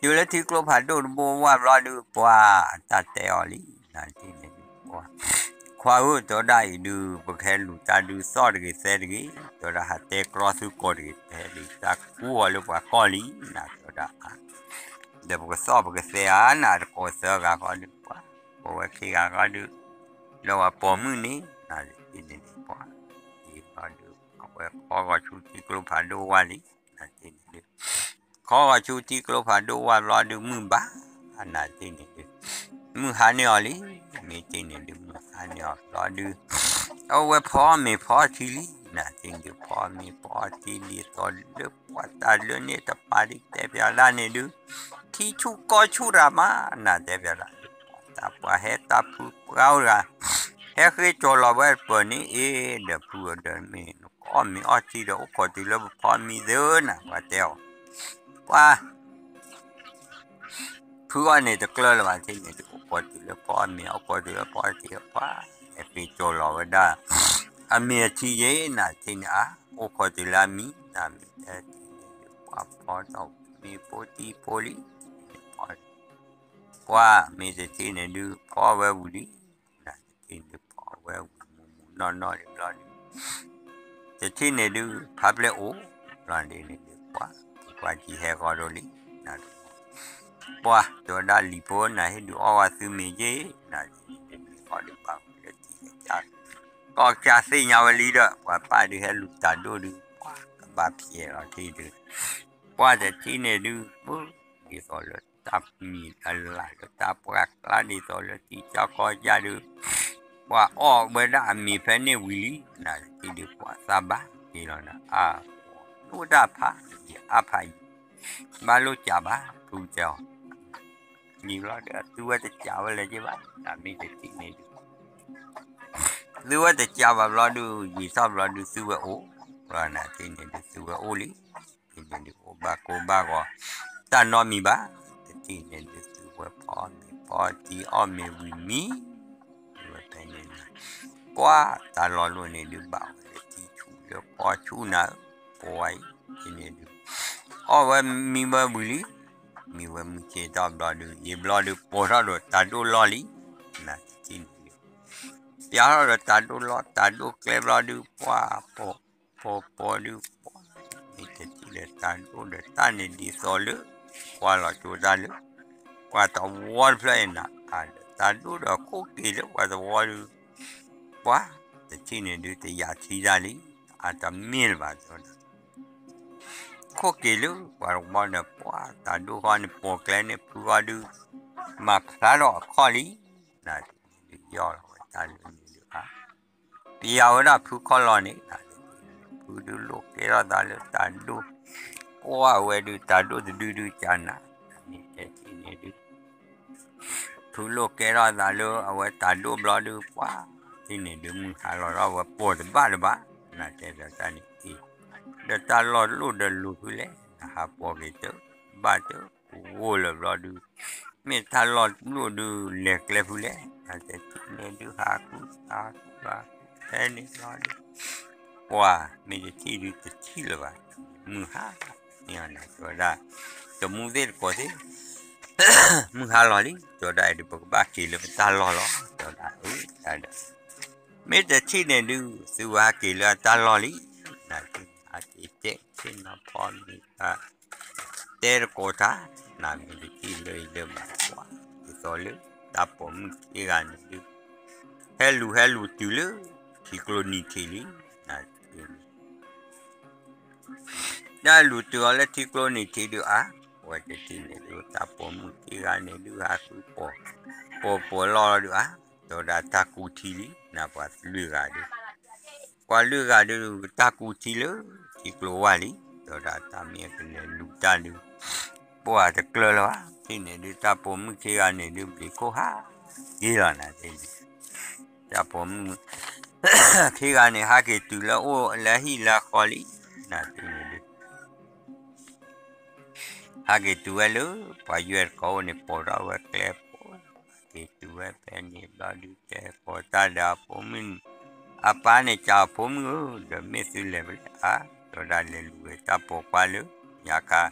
တုၤလၢထံကျိဖးဒိၣ်တဘိအဝၢ်ဘျီဒုး ပှၤအတၢ်တဲအီၤလံ, နတံၢ်န့ၣ်ဒုး ပှၤ ခွါဧၢ တဲဝဲဒၣ်အံၤဒုး ပကဟဲလူၤတၢ်ဒုးသီၣ်တဂ့ၤသဲတဂ့ၤ, တဲဝဲဒၣ်ဟးတဲကြီသုကိးတဂ့ၤ, ပဟဲဒုးတၢ်ကူအီၤလၢပှၤကီၢ်လံ, နတဲဝဲဒၣ်အါ, ဒီးပကသီၣ်ပကသဲဧါ နတကိးသၢဂၤဃီဒုး ပှၤ ကိးဝဲခံဂၤဃီဒုး လၢပှၤပိာ်မုၣ်န့ၣ် နတံၢ်န့ၣ်ဒုး ပှၤ ဃီဒုး အဝဲခီဂီၤဆူထံကျိဖးဒိၣ်ဝၢ်လံ, နတံၢ်န့ၣ်ဒုး ခီဂီၤဆူထံကျိဖးဒိၣ်ဝၢ်ဘျီဒုး မုၢ်ဘၣ် နတံၢ်န့ၣ်ဒုး မုၢ်ဟါန့ၢ်အီၤလံ, မ့ၢ်တံၢ်န့ၣ်ဒုး မုၢ်ဟါန့ၢ်အီၤဘျီဒုး အဝဲဖီမ့ၤဖီထံလံ, နတံၢ်န့ၣ်ဒုး ဖီမ့ၤဖီထံဒ်သိးလၢပှၤတၢ်လၢန့ၣ်တပၤဒ်တဲပၠးဒၣ်န့ၣ်ဒုး ထံဆူၣ်ကီၢ်ဆူၣ်တၢ်မး နတဲပၠးဒၣ် တၢ်ပှၤဟဲတၢ်ဖုပှၤအိၣ်တဂၤ ဟဲဃ့ကၠီၤလီၤဝဲပၢၢ်န့ၣ်အ့ၣ်ဒီးဖုဒီးမ့ၢ်နကအီၣ်မ့ၤအီထံဒီးအိၣ်ခိးတုၤလၢပဖီမံၤသ့ၣ်ဧၢ နပှၤတဲအီၤ, ပှၤ ဖုအီၣ်န့ၣ်တကျၢၢ်လၢၤဘၣ်ထံၣ်န့ၣ်ဒုး အိၣ်ခိးတုၤလၢဖီမံၤ အိၣ်ခိးတုၤလၢဖီထံ ပှၤ ဟဲဃ့ကၠီၤလီၤဝဲဒၣ် အမ့ၤအထံယ့ၣ် နထံၣ်န့ၣ်အါ အိၣ်ခိးတုၤလၢအမံၤ နမ့ၢ်တဲထံၣ်န့ၣ်ဒုး ပှၤဖီထီၣ်မ့ၤဖိထံဖိလံ ပှၤ မ့ၢ်တထံၣ်န့ၣ်ဒုး ဖီဝဲဝံၤလံ နတထံၣ်န့ၣ်ဒုး ဖီဝဲဝံၤမုၢ်မုၢ် တၢ်လီၢ်လီၤနီၢ်နီၢ်လံဘျီဒုး တထံၣ်န့ၣ်ဒုး ဖါပျဲၢ်အိၣ်လီၤန့ၣ်ဒုး ပှၤ ပှၤကံဟဲဃီဒိၣ်လံ နၤ ပှၤ တဲဝဲဒၣ်လံၤဖိ နၤဟ့ၣ်ဒုးအီၣ်ဝဲသုမ့ၤက့ၤ နၤ မ့ၤဃီဒုးဘၣ်ဝဲလၢထံလၢကစၢ် ကီၢ်ကစၢ်သ့ၣ်ညါဝဲလံဒီး ပှၤပၢ်ဒုးဟဲလူၤတၢ်ဒိၣ်ဒုး ပှၤ ကဘၣ်ဖျဲးလီၤထံဒုး ပှၤတထံၣ်န့ၣ်ဒုး ပှၤ ဒ်သိးလၢတၢ်မံၤအလၢ်လၢတၢ်ပှၢ်ကျါဒ်သိးလၢထံကီၢ်ကီၢ်ကၢ်ဒုး ပှၤအီၣ်ဝဲဒၣ်အမ့ၤဖဲန့ၣ်ဝံၤလံ နၤတထံၣ်ဒုး ပှၤသးဘၣ်က့ၤလီၤနၤ အါ အိၣ်တၢ်ဖး ယအါဖးယံၤ ဘၣ်လိၣ်ကးဘၣ် ဖုတဲအီၤ ယံၤဘျီဒီး သုဝဲတကးဝဲလၢၤက့ၤဘၣ် နၤမ့ၢ်တထံၣ်န့ၣ်ဒုး သုဝဲတကးဘၣ်ဘျီဒုး ယံာ်ထီၣ်ဘျီဒုး သုဝဲအိၣ် နၤတထံၣ်န့ၣ်ဒုး သုဝဲအိၣ်လံ တထံၣ်န့ၣ်ဒုး အိၣ်ဘၣ်ကိၢ်ဘၣ်ဂီၤ တၢ်နီတမံၤဘၣ် တထံၣ်န့ၣ်ဒုး သုဝဲဖီမ့ၤဖီထံအီၣ်မ့ၤဝံၤမံၤ သုဝဲဖဲန့ၣ်န့ၣ် ပှၤတၢ်လီၢ်လိၣ်န့ၣ်ဒုး ဘၣ်ဝဲလၢထံဆူၣ်လၢကီၢ်ဆူၣ်နၤဧၢ ပှၤအံၤ တထံၣ်န့ၣ်ဒုး အီၣ်ဝဲမံဝဲဝံၤလံ မံဝဲမုၢ်ဆ့ၣ်ထီၣ်ဘျီဒုး ယံာ်ဘျီဒုး ပိာ်ထီၣ်ဒီးတၢ်ဒိၣ်လီၢ်လံ နၤတထံၣ်န့ၣ်ဒုး ပျးထီၣ်ဒီးတၢ်ဒိၣ်လီၢ် တၢ်ဒိၣ်ကျဲဘျီဒုး ပှၤ ပိာ် ပိာ်ပိာ်ဒုး ပှၤ မ့ၢ်တထံၣ်ဒီးတၢ်ဒိၣ်ဒီးတၢ်န့ၣ်ဒ်သိးလၢ ကွၢ်လီၤကၠိတၢ်လၢ ပှၤသဝီတဖျၢၣ်အံၤနၤ အါဒီးတၢ်ဒိၣ်ဒီးခိၣ်က့ၤလၢပှၤသဝီဒုး ပှၤ တထံၣ်န့ၣ်ဒုး တယာ်ထံတၢ်လံ အတမ့ၢ်လၢၤဘၣ်တဲဝဲဒၣ် ခိၣ်က့ၤလၢပှၤသဝီန့ၣ် ပှၤတၢ်ဒိၣ်ဃီန့ၣ် ပိာ်ကျဲန့ၣ် ဖုဃီဒုး မၤဖျါထီၣ်အခီၣ်လံ နၤတထံၣ်န့ၣ်ဒုး ယီၢ်လီၤဝဲတၢ်လၢန့ၣ်ဒုး ပျးဝဲဒၣ်ဖုခီၣ်လီၤန့ၣ် ဖုဒုးလိၣ်ကဲထီၣ်သးလၢတၢ်ဒိၣ် ကွၢ်ဝဲဒုးတၢ်ဒိၣ်တဒုဒုးကနၤ မ့ၢ်တဲထံၣ်န့ၣ်ဒုး ဖုလိၣ်ကဲထီၣ်သးလၢအဝဲတၢ်ဒိၣ်ဘျီဒုး ပှၤ ထံၣ်န့ၣ်ဒုး မုၢ်ဟါလီၤထီၣ်ဝဲပိာ်တဘၣ်လၢၤဘၣ် နၤတဲဒီးတၢ်န့ၣ်အံၤ ဒီးတၢ်လီၢ်လိၣ်ဒီးလိၤဖုလဲၣ် နဟးပိာ်က့ၤတဘၣ်တဂိၢ်လၢၤဘျီဒုး မ့ၢ်တၢ်လီၢ်လိၣ်ဒုးလဲၤကျဲဖုလဲၣ် နၤတဲထံၣ်န့ၣ်ဒုး ဟးကူၣ်ဟးကူၣ်ဘၣ် ဖဲန့ၣ်ဘျီဒုး ပှၤ မ့ၢ်တထံၣ်ဒုးတထံၣ်လၢၤဘၣ် မုၢ်ဟါ မ့ၢ်အီၤနၤတဲဝဲဒၣ် တမူသ့ၣ်တကိးသ့ၣ် မုၢ်ဟါလီၤလံ တဲဝဲဒၣ်အံၤဒုး ပကဘၣ်က့ၤလၢပတၢ်လီၢ်လီၤ တဲဝဲဒၣ်အၢ တၢ်ဒီး မ့ၢ်တထံၣ်န့ၣ်ဒုး သုဝဲဟးက့ၤလၢအတၢ်လီၢ်လံ နၤသုဟးက့ၤတဲဆ့ၣ်နီၤဖီမ့ၤ တဲတကိးတၢ် နၤမ့ၢ်တထံၣ်လၢအံၤလၢမၤကွၢ် ဒ်သိးလၢ တၢ်ပိာ်မုၣ်ခံဂၤန့ၣ်ဒုး ဟဲလူၤဟဲလူၤတုၤလၢ ထံကျိနံၤထံးလံ နၤတထံၣ်န့ၣ် တၢ်လူၤတုၤအီၤလၢထံကျိနံၤထံးဒုးအါ အဝဲတထံၣ်န့ၣ်ဒုး တၢ်ပိာ်မုၣ်ခံဂၤန့ၣ်ဒုး ဟးဃုပိာ် ပိာ်ပိာ်လီၢ်လီၤဒုးအါ တဲဝဲဒၣ်တၢ်ကူထံလံ နၤပှၤလွံၢ်ဂၤဒုး ပှၤလွံၢ်ဂၤဒုး တၢ်ကူထံလၢ ထံကျိဝၢ်လံ တဲဝဲဒၣ်တၢ်မ့ၢ်ကလဲၤလူၤတၢ်ဒုး ပှၤတကျၢၤလၢၤဘၣ် ထံၣ်န့ၣ်ဒုး တၢ်ပိာ်မုၣ်ခံဂၤန့ၣ်ဒုး ဘျံးခိၣ်ဟးက့ၤလီၤနၤသ့ၣ်န့ၣ် တၢ်ပိာ်မုၣ် ခံဂၤန့ၣ် ဟးက့ၤတုၤလၢအိၣ်လၢဟံၣ်လၢဃီလံ နၤသ့ၣ်န့ၣ်ဒုး ဟးက့ၤတုၤဝဲလၢ ပှၤယွဲၢ်တကိးအိၣ်န့ၣ် ပိာ်ထီၣ်ဝဲကျဲပိာ် ဟးက့ၤတုၤဝဲဖဲန့ၣ်ဘျီဒုး တဲကိးတၢ်ဒီးအဖိမုၣ် အပၢ်န့ၣ် ကးအဖိမုၣ်ဧၢ ဒီးမ့ၢ်သုလဲၤဖဲလဲၣ်အါ တဲဝဲဒၣ်လဲၤလူၤဝဲတၢ်ပိာ်ခွါလၢ ညါခါ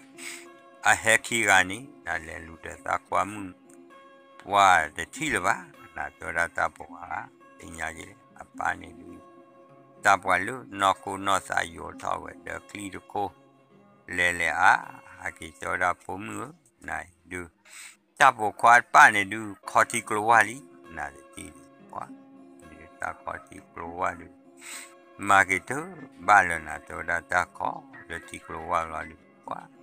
အဟဲခံဂၤန့ၣ် ဒၣ်လဲၤလူၤဒီးသးခွါမုၣ် ပှၤတထံၣ်လၢၤဘၣ် နၤတဲဝဲဒၣ်တၢ်ပိာ်ခွါ သ့ၣ်ညါက့ၤ အပၢ်န့ၣ်ဒုး တၢ်ပှၤလၢနီၢ်ခိနီၢ်သးယိာ်ထီၣ်ဝဲဒီးကျံတခိၣ် လဲၤလဲၤအါ ဟးက့ၤတဲဝဲဒၣ်ဖိမုၣ်ဧၢ နၤဒုး တၢ်ပိာ်ခွါတဖၣ်န့ၣ်ဒုး ခီထံကျိဝၢ်လံ နၤတထံၣ်ဒုး ပှၤ တၢ်ခီထံကျိဝၢ်ဒုး မၤက့ၤတဘၣ်လၢၤနၤ တဲဝဲဒၣ်တၢ်ခီလၢထံကျိဝၢ်လီၤဒုး ပှၤ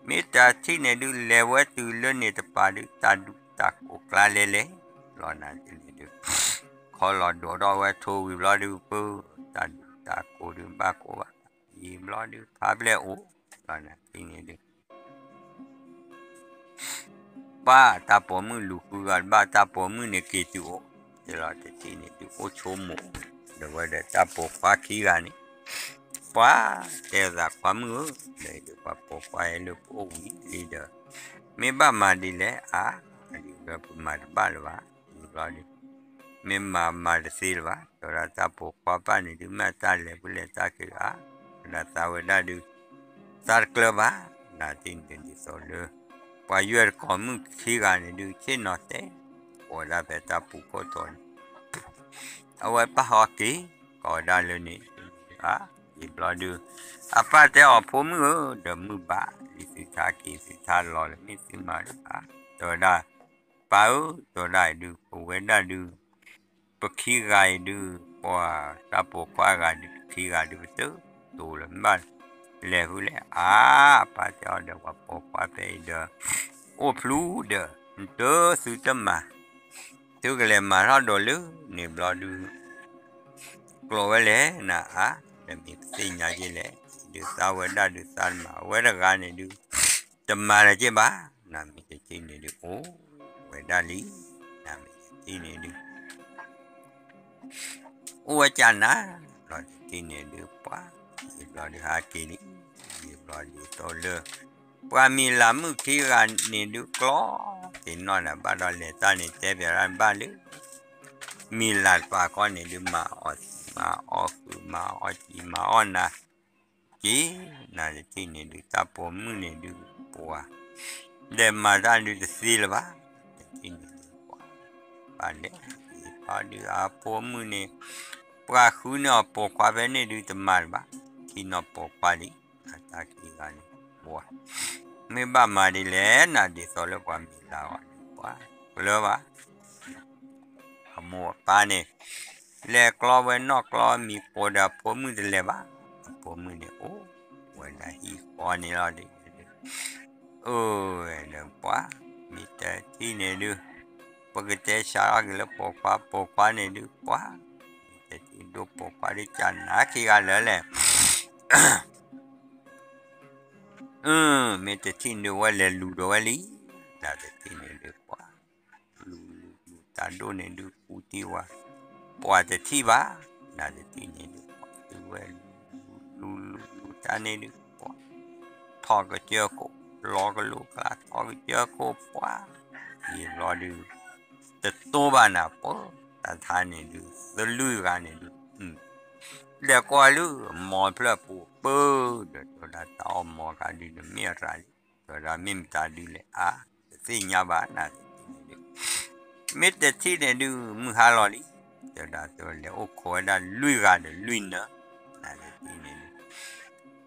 မ့ၢ်တထံၣ်န့ၣ်ဒုး လဲၤဝဲတုၤလၢန့ၣ်တပၤဒုး တၢ်ဒူၣ်တၢ်ကိးကျါလဲၤလဲၤ လီၤနၤတထံၣ်န့ၣ်ဒုး ခီလီၤဒိးထီၣ်ဝဲထိၣ်ဝံၤဘျီဒုး ပၢ် တၢ်ဒူၣ်တၢ်ကိးဒုးဘၣ်ကိးဘၣ် ယံာ်ဘျီဒုး ဖးဘျဲၣ်အိၣ် လီၤနၤတထံၣ်န့ၣ်ဒုး ပၢ်တၢ်ပိာ်မုၣ်လူၤဃုဂၤတဘၣ် တၢ်ပိာ်မုၣ်န့ၣ်က့ၤတုၤအိၣ် ယလီၤတထံၣ်န့ၣ်ဒုးအိၣ်ဆိကမိၣ် ဒီးဝဲဒီးတၢ်ပိာ်ခွါခံဂၤန့ၣ် ပှၤတဲသးခွါမုၣ်ဧၢ ဒီးပှၤပိာ်ခွါဟဲလၢပအိၣ်ဝံၤလံဒီး မ့ၢ်ဘၣ်မၤဒ်လဲၣ်အါ ဒ်ဝဲပမၤတဘၣ်လၢၤဘၣ် ယံာ်ဘျီဒုး မ့ၢ်မၤမၤတသ့လၢၤဘၣ် တဲဝဲဒၣ်တၢ်ပိာ်ခွါတဖၣ်န့ၣ်ဒုး မ့ၢ်တၢ်လဲၤဖဲလဲၣ်တၢ်က့ၤဧါ ဝဲဒၣ်သးဝဲဒၣ်ဒုး သးတကျၢၤဘၣ် နၤတထံၣ်န့ၣ်ဒ်သိးလၢ ပှၤယွဲၢ်တကိးမုၣ်ခံဂၤန့ၣ်ဒုး ဆ့ၣ်နီၤတဲ အိၣ်ဝဲဒၣ်ဖဲတၢ်ပူၤခိၣ်တီၤန့ၣ် အဝဲပၢ်ဟီက့ၤ ကိးဝဲဒၣ်လၢန့ၣ် အါ ယံာ်ဘျီဒုး အပၢ်တဲအီၤ ဖိမုၣ်ဧၢ ဒီးမုၢ်ဘၣ်လံ သုထါက့ၤ သုထါလီၤလၢ မ့ၢ်သုမၤလၢၤဧါ တဲဝဲဒၣ် ပၢ်ဧၢ တဲဝဲဒၣ်အံၤဒုး ပဝဲဒၣ်ဒုး ပခံဂၤအံၤဒုး ပှၤတၢ်ပိာ်ခွါဂၤဒုး ပခံဂၤဒုး ပတတိၤလၢၤဘၣ် လဲၤဃုလဲၣ် အါ အပၢ်တဲအီၤဒီး ပှၤပိာ်ခွါဖဲအံၤဒီး အိၣ်ဖျူဒီး နတသုတမၤ သုကလဲၤမၤထီၣ်ဒိးလၢန့ၣ်ဘျီဒုး ကျိးဝဲလဲၣ်နၤအါ ဒီးမ့ၢ်ပသ့ၣ်ညါက့လဲၣ် ဒုးသးဝဲဒၣ်ဒုးသးတမၤ အဝဲတဂၤန့ၣ်ဒုး တမၤလၢၤက့ဘၣ် နမ့ၢ်တထံၣ်န့ၣ်ဒုး အိၣ်ဝဲဒၣ်လံ နမ့ၢ်တထံၣ်န့ၣ်ဒုး အိၣ်ဝဲကနၤ ဘျီတထံၣ်န့ၣ်ဒုး ပှၤ ယံာ်ဘျီဒုးဟးက့ၤလံ ယံာ်ဘျီဒုးသိးလၢ ပှၤမံၤလၢ်မုၣ်ခံဂၤန့ၣ်ဒုး ကျီသ့ၣ်နီၣ်နၤဘၣ်ဒီး လဲၤတၢ်န့ၣ်တဲပၠးဒၣ်ဘၣ်လၢ မံၤလၢ်တပၤခီန့ၣ်ဒုး မၤအီၣ်သံး မၤအီၣ်ဃုာ် မၤအီၣ်စံာ် မၤအီၣ်နၤ က့ၤ နတထံၣ်န့ၣ်ဒုး တၢ်ပိာ်မုၣ်န့ၣ်ဒုး ပှၤ ဒီးမၤတၢ်ဒုးတသ့လၢၤဘၣ် တထံၣ်န့ၣ်ဒုး ပှၤ ဘၣ်လဲၣ် ယံာ်ဘျီဒုး အဖိမုၣ်န့ၣ် ပှၤဃုန့ၢ်အီၤပိာ်ခွါဖဲန့ၣ်ဒုး တမၤလၢၤဘၣ် ထံၣ်နီၢ်ပိာ်ခွါလံ အတၢ်ခံဂၤန့ၣ် ပှၤ မ့ၢ်ဘၣ်မၤဒ်လဲၣ်နၤ ဒ်သိးလၢပှၤမံၤလၢ်အီၤန့ၣ် ပှၤ ကျၢၤဘၣ် အမိၢ်အပၢ်န့ၣ် လဲၤကျီဝဲနီၢ်ကျီမံၤ ကိးဒီးအဖိမုၣ်တလဲၤဘၣ် အဖိမုၣ်န့ၣ်အိၣ်ဝဲဒၣ်ဟံၣ်ဃီန့ၣ်လီၤ ဒ်န့ၣ်ဒုး အၢ ဒီးပှၤ မ့ၢ်တထံၣ်န့ၣ်ဒုး ပကတဲဆါထီၣ်က့ၤလၢပိာ်ခွါ ပိာ်ခွါန့ၣ်ဒုး ပှၤ မ့ၢ်တထံၣ်ဒိၣ်ပိာ်ခွါဒုးကနၤခံဂၤလၢာ်လဲၣ် မ့ၢ်တထံၣ်န့ၣ်ဒုး ဝဲလဲၤလူၤဒီးဝဲလံ နတထံၣ်န့ၣ်ဒုး ပှၤ လူၤလူၤလူၤတၢ်ဒိၣ်န့ၣ်ဒုး ကူထံဝါ ပှၤတထံၣ်ဘၣ် နတထံၣ်န့ၣ်ဒုး ပှၤသုဝဲလူၤလူၤလူၤလူၤတၢ်န့ၣ်ဒုး ပှၤ ထီၣ်ကစၢၢ်ခိၣ် လီၤကလိကျါ ထီၣ်ကစၢၢ်ခိၣ်ပှၤ ယံာ်ဘျီဒုး တတိၢ်ဘၣ်နၤ ပှၤတၢ်ထါန့ၣ်ဒုး သလွံၢ်ဂၤန့ၣ်ဒုး လဲၤကွၢ်လၢ မီၤဖျၢၣ်ပူၤပၢၢ်ဒီး တဲဝဲဒၣ်တၢ်အီၣ်မီၤခါဒုး နမ့ၢ်အရၤလံ တဲဝဲဒၣ်မ့ၢ်မတၤဒုးလဲၣ်အါ တသ့ၣ်ညါဘၣ် နတထံၣ်န့ၣ်ဒုး မ့ၢ်တထံၣ်န့ၣ်ဒုး မုၢ်ဟါလီၤလံ တဲဝဲဒၣ်တဲဝဲလဲၤအိၣ်ခိးဝဲဒၣ်လွံၢ်ဂၤဒီးလွံၢ်နၢ နတထံၣ်န့ၣ်ဒုး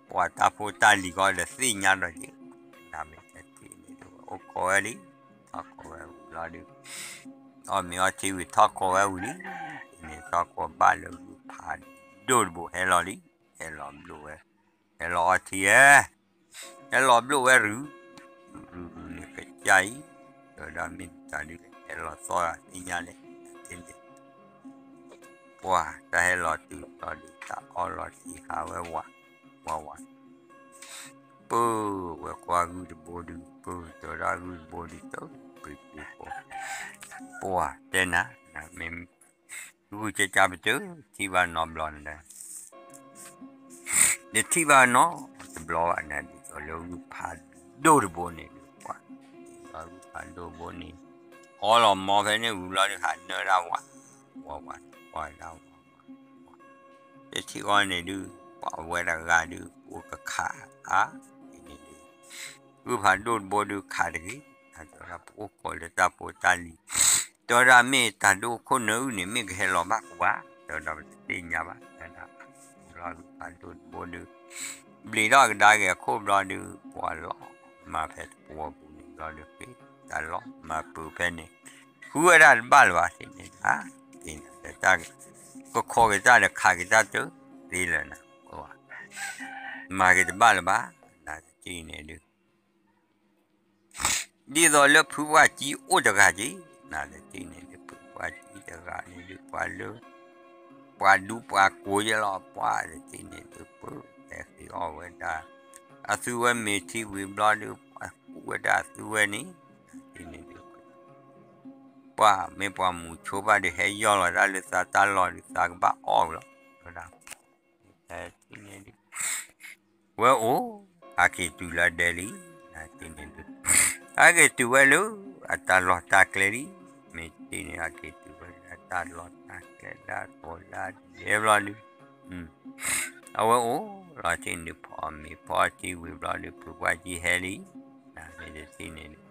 ပှၤတၢ်ဖိတၢ်လံၤကီဒီးသ့ၣ်ညါဒီးက့ၤ နမ့ၢ်တထံၣ်န့ၣ်ဒုး အိၣ်ခိးဝဲလံ ထီၣ်ခိးဝဲဝံၤလီၤဒုး အီၣ်မ့ၤအီထံဝံၤထီၣ်ခိးဝဲဝံၤလံ န့ၣ်ထီၣ်ခိးဘၣ်လၢဂုၢ်ဖးဒိၣ်တဘိဟဲလီၤလံ ဟဲလီၤဘျိၣ်ဝဲ ဟဲလီၤအီထံဧၢ ဟဲလီၤဘျိၣ်ဝဲရုၤ ရုၤရုၤန့ၣ်ကစၢ်အံၤ တဲဝဲဒၣ်မ့ၢ်မတၤဒုးလဲၣ် ဟဲလီၤသီၣ်သ့ၣ်ညါလဲၣ် တထံၣ်န့ၣ် ပှၤတၢ်ဟဲလီၤတုၤလီၤဒုး တၢ်အီၣ်လီၤထံဟးဝဲဝး ဝးဝး ပၢၢ်ဝဲကွၢ်ဂုၢ်တဘိဒုး ပၢၢ်တဲဝဲဒၣ်ဂုၢ်တဘိဒုး ပၢၢ်ပှၤတဲနၤ မ့ၢ် ဂုၢ်ကကၢ်ပတုာ် ထံၣ်ဘၣ်နီတဘျီန့ၣ်ဒီး တထံၣ်ဘၣ်နီတဘျီဘၣ်န့ၣ် ဒ်သိးလၢဂုၢ်ဖးဒိၣ်တဘိန့ၣ်ဒုး ပှၤ ဂုၢ်ဖးဒိၣ်တဘိန့ၣ် အီလီၤမီဖဲန့ၣ်ဝံၤလီၤဒုး ဟးနၢဒၣ်ဝး ဝးဝး ဝးဒၣ်ဝးဝး တထံၣ်ဃီန့ၣ်ဒုး ပှၤဝဲတဂၤဒုး အိၣ်ကခးအါ န့ၣ်ဒုး ဂုၢ်ဖးဒိၣ်တဘိဒုးခးတဂ့ၤ တဲဝဲဒၣ်ပအိၣ်ခိးလၢတၢ်ဖိတၢ်လံၤ တဲဝဲဒၣ်မ့ၢ်တၢ်ဒိၣ်ခိၣ်နၢအုၣ်န့ၣ် မ့ၢ်ကဟဲလီၤဘၣ်ကဝါ တဲဝဲဒၣ်ပတသ့ၣ်ညါဘၣ် တဲဝဲဒၣ် လီၤဂုၢ်ဖးဒိၣ်တဘိဒုး ဘျံးထီၣ်ကဒါက့ၤအခိၣ်ဘျီဒုး ပှၤလီၤမၤဖဲတပှီၤပူၤန့ၣ်ဘျီဒုး က့ၤတၢ်လီၤမၤပၢၤဖဲန့ၣ် ဃုဝဲဒၣ်တဘၣ်လၢၤဘၣ်သ့ၣ်န့ၣ် ကခိးက့ၤတၢ်ဒီးခးက့ၤတၢ်တသ့လၢၤနၤ မၤက့ၤတဘၣ်လၢၤဘၣ် နတထံၣ်န့ၣ်ဒုး ဒ်သိးလၢဖုပှၢ်ကံအိၣ်တဂၤက့ၤ နတထံၣ်န့ၣ်ဒုး ဖုပှၢ်ကံတဂၤန့ၣ်ဒုး ပှၤလၢ ပှၤဒူပှၤကိးယဲလီၤ ပှၤတထံၣ်န့ၣ်ဒုး ပၢၢ်ဟဲဃ့အီၣ်ဝဲဒၣ် အသုဝဲမ့ၤထံဝံၤဘျီဒုး ပှၤကူဝဲဒၣ်အသုဝဲန့ၣ် နတထံၣ်န့ၣ်ဒုး ပှၤမ့ၢ်ပှၤမူးဆိဘၣ်ဒီးဟဲယီၢ်လီၤတၢ်လၢသးတၢ်လီၢ်ဒုး သးကဘၣ်အီၣ်လီၤ ဝဲအိၣ် ဟးက့ၤတုၤလၢဒဲလံ နတထံၣ်န့ၣ်ဒုး ဟဲက့ၤတုၤဝဲလၢ အတၢ်လီၢ်တၢ်ကျဲလံ မ့ၢ်တထံၣ်န့ၣ် ဟဲက့ၤတုၤဝဲလၢအတၢ်လီၢ်တၢ်ကျဲ ဒၣ်တိၤလၢဒဲဘျီဒုး အဝဲအိၣ်လီၤတထံၣ်န့ၣ်ဒုး ဖီမ့ၤဖီထံဝံၤဘျီဒုး ဖုပှၢ်ကံဟဲလံ နမ့ၢ်တထံၣ်န့ၣ်ဒုး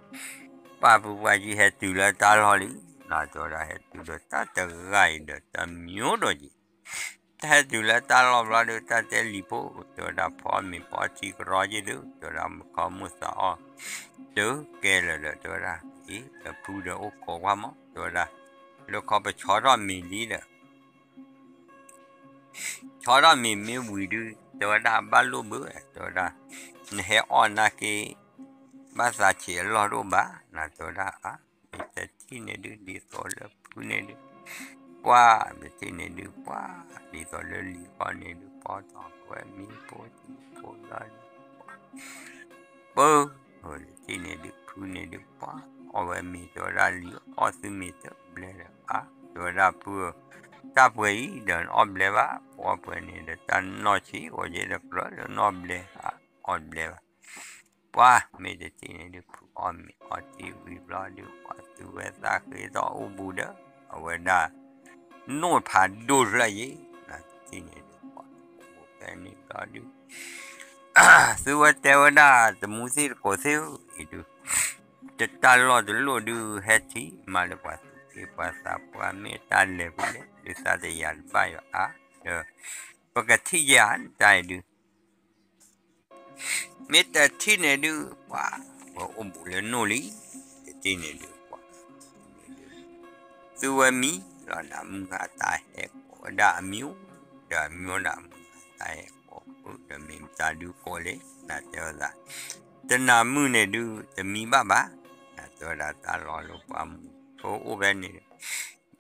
ပၢ်ဖုပှၢ်ကံဟဲတုၤလၢတၢ်လီၢ်လံ နတဲဝဲဒၣ်ဟဲတုၤဒီးတၢ်တဂၤအံၤဒီးတမံၤဒီးက့ၤ တၢ်ဟဲတုၤလၢတၢ်လီၢ်ဘျီဒုး တၢ်တဲလံၤဖိ တဲဝဲဒၣ်ဖီမ့ၤဖီထံကရီက့ၤသု တဲဝဲဒၣ်မုၢ်ခီမုၢ်သးအီၣ် တုၤကဲလၢာ်ဒီး တဲဝဲဒၣ် အံၤ ဒီးဖုဒီးအိၣ်ခိးကွၢ်မး တဲဝဲဒၣ် လၢခီပဆီထီၣ်မ့ၤလံဒီး ဆီထီၣ်မ့ၤမ့ၢ်ဝံၤဒုး တဲဝဲဒၣ်ဘၣ်လိၣ်ဘၣ် တဲဝဲဒၣ် နဟဲအီၣ်နာ်က့ ဘၣ်သးဆံးအလီၢ်တအိၣ်ဘၣ် နတဲဝဲဒၣ် အါ မ့ၢ်တထံၣ်န့ၣ်ဒုး ဒ်သိးလၢဖုန့ၣ်ဒုး ပှၤ မ့ၢ်တထံၣ်န့ၣ်ဒုး ပှၤ ဒ်သိးလၢလံၤဃီန့ၣ်ဒုး ပီထီၣ်ဝဲမ့ၤဖိထံဖိလီၤဒုး ပၢ တထံၣ်န့ၣ်ဒုး ဖုန့ၣ်ဒုး ပှၤ အီၣ်ဝဲမ့ၤ တဲဝဲဒၣ်လံၤ အီၣ်သုမ့ၤတဘျဲၣ်ဒီး အါ တဲဝဲဒၣ်ဖုဧၢ တၢ်ပှဲၤအံၤဒီးနအီၣ်ဘျဲၣ်ဘၣ် ပှၤပှဲၤန့ၣ်ဒီး တၢ်နီၢ်ဆံးအိၣ်က့ၤဒီး ကြၢးလၢနအီၣ်ဘျဲၣ် အါ အီၣ်တဘျဲၣ်ဘၣ် ပှၤ မ့ၢ်တထံၣ်န့ၣ်ဒုး ဖုအီၣ်မ့ၤအီထံဝံၤဘျီဒုး ပှၤသုဝဲသးဃ့ထီၣ်အိၣ်ဘူးဒီး အဝဲဒၣ် နိၣ်ဖးဒိၣ်ဖျၢၣ်ယံၤ နတထံၣ်န့ၣ်ဒုး ပှၤအိၣ်ဘူးဖဲန့ၣ်ဘျီဒုး သုဝဲတဲဝဲဒၣ် တမူသ့ၣ်တကိးသ့ၣ်ဧၢ အံၤဒုး တတၢ်လီၢ်တလိၣ်ဒုး ဟဲထံၣ်မးလၢပှၤသူၣ်က့ပှၤသးပှၢ် မ့ၢ်တၢ်လဲၤဖဲလဲၣ် ဒုးသးတယာ်တဘၣ်ယွၤအါ ဒီး ပကထံၣ်ယဲၢ်ဧါ တၢ်အံၤဒုး မ့ၢ်တထံၣ်န့ၣ်ဒုး ပှၤ ပှၤအိၣ်ဘူးလၢနိၣ်လံ တထံၣ်န့ၣ်ဒုး ပှၤ သုဝဲမံလီၤ နမုၢ်ဂၤတၢ်ဟဲကိးဝဲဒၣ်အမံၤ ဒီးအမံၤနမုၢ်ဂၤတၢ်ဟဲကိးဃုာ်ဒီး မ့ၢ်မတၤဒုးကိးလဲၣ် နတဲဝဲသး တနၤမုၢ်န့ၣ်ဒုး တမံဘၣ်ဘၣ် နတဲဝဲဒၣ်တၢ်လီၢ်လၢပှၤမူခိၣ်အိၣ်ဖဲန့ၣ်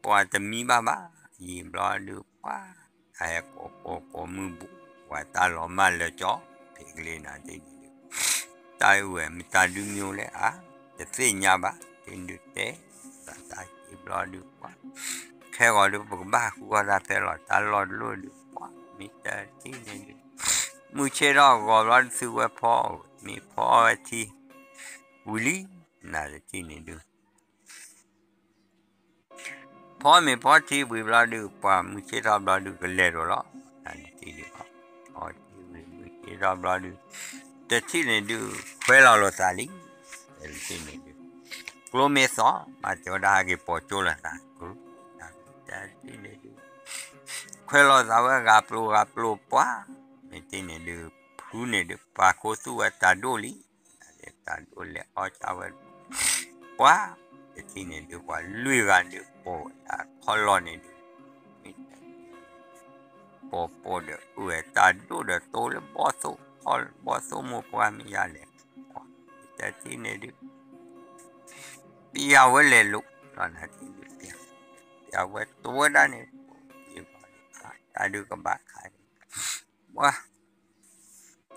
ပှၤတမံဘၣ်ဘၣ် ယံာ်ဘျီဒုး ပှၤ တၢ်ဟဲကိးကိးကိးမုၢ်ဘူး ပှၤတၢ်လီၤမၢ်လၢကၠီ ဖဲကလ့နၤတထံၣ်န့ၣ်ဒုး တၢ်အုၣ်ဝဲမတၤဒုးမံလဲၣ်အါ တသ့ၣ်ညါဘၣ် တထံၣ်န့ၣ်ဒုးတဲ သးတၢ်က့ၤဘျီဒုး ပှၤ ခဲဂီၤဒုး ပကဘၣ်ဟးဃုအီၣ်တၢ်ဖဲလီၤ တၢ်လီၢ်တလိၣ်ဒုး ပှၤ မ့ၢ်တထံၣ်န့ၣ်ဒုး မုၢ်ဆ့ၣ်ထီၣ်ဂီၤဘျီဒုး သုဝဲဖီ မ့ၢ်ဖီဝဲထံ ဝံၤလံ နတထံၣ်န့ၣ်ဒုး ဖီမ့ၤဖီထံဝံၤဘျီဒုး ပှၤမုၢ်ဆ့ၣ်ထီၣ်ဘျီဒုး ကလဲၤဒိးလီၤ နတထံၣ်န့ၣ်ဒုး ဖီထံဝံၤမုၢ်ဆ့ၣ်ထီၣ်ဘျီဒုး တထံၣ်န့ၣ်ဒုး ခွဲးလီၤလိာ်သးလံ တထံၣ်န့ၣ်ဒုး ကျိမ့ၢ်သီ မၤတဲဝဲဒၣ်ဟးက့ၤပိာ်ကၠိလီၤသး တထံၣ်န့ၣ်ဒုး ခွဲးလီၤသးဝဲဂၤပျိဂၤပျိပှၤ မ့ၢ်တထံၣ်န့ၣ်ဒုး ဖုန့ၣ်ဒုး ပာ်ခိၣ်သူၣ်ဝဲတၢ်ဒိၣ်လံ တၢ်ဒိၣ်လဲၤအီၣ်တၢ်ဝဲ ပှၤ တထံၣ်န့ၣ်ဒုး ပှၤလွံၢ်ဂၤဒုး ပိာ်ဝဲဒၣ်ခီၣ်လီၢ်န့ၣ်ဒုး မ့ၢ် ပိာ်ပိာ်ဒီး အုၣ်ဝဲတၢ်ဒိၣ်ဒီးတိလၢဘီၣ်သိၣ် ဘီၣ်သိၣ်မိၢ်ပှၢ်မ့ၢ်ယါလဲၣ် တထံၣ်န့ၣ်ဒုး ပယါဝဲလဲၤလိာ် လီၤနၤထံၣ်ဒုး ပယါဝဲတဝဲဒၣ်န့ၣ် တၢ်ဒုးကဘၣ်ခးန့ၣ် ပှၤ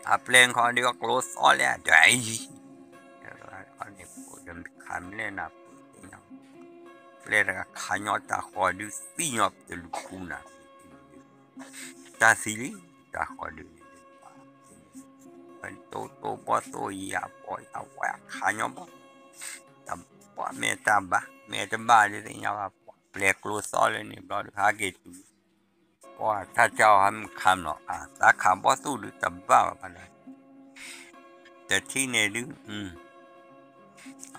အပျဲၢ်ခီဒုး အကျိသီလဲၣ် ဒ်အံၤ ခီန့ၣ် ပှၤဒီးခးမလဲၣ်နၤ ပှၤသ့ၣ်ညါ ပျဲၢ်တဂၤခးညီတၢ်ဃီဒုး သံညီတလူၤဃူနၤ တၢ်သံလံ တၢ်ဃီဒုးန့ၣ် ပှၤတိတိဘီၣ်သိၣ်ယၤပီယၤဝဲခးညီဘီၣ် တၢ်ဘၣ်မ့ၢ်တၢ်ဘၣ် မ့ၢ်တဘၣ်ဒုးသ့ၣ်ညါဘၣ် ပှၤပျဲၢ်ကျိသီလၢန့ၣ်ဘျီဒုး ဟးက့ၤတုၤ ပှၤတၢ်ကၢ်အီၤဟးမုၢ်ခါမနီၤ အသးခးဘီၣ်သိၣ်ဒုးတဘၣ်ဘၣ်ဘၣ်ဒီး တထံၣ်န့ၣ်ဒုး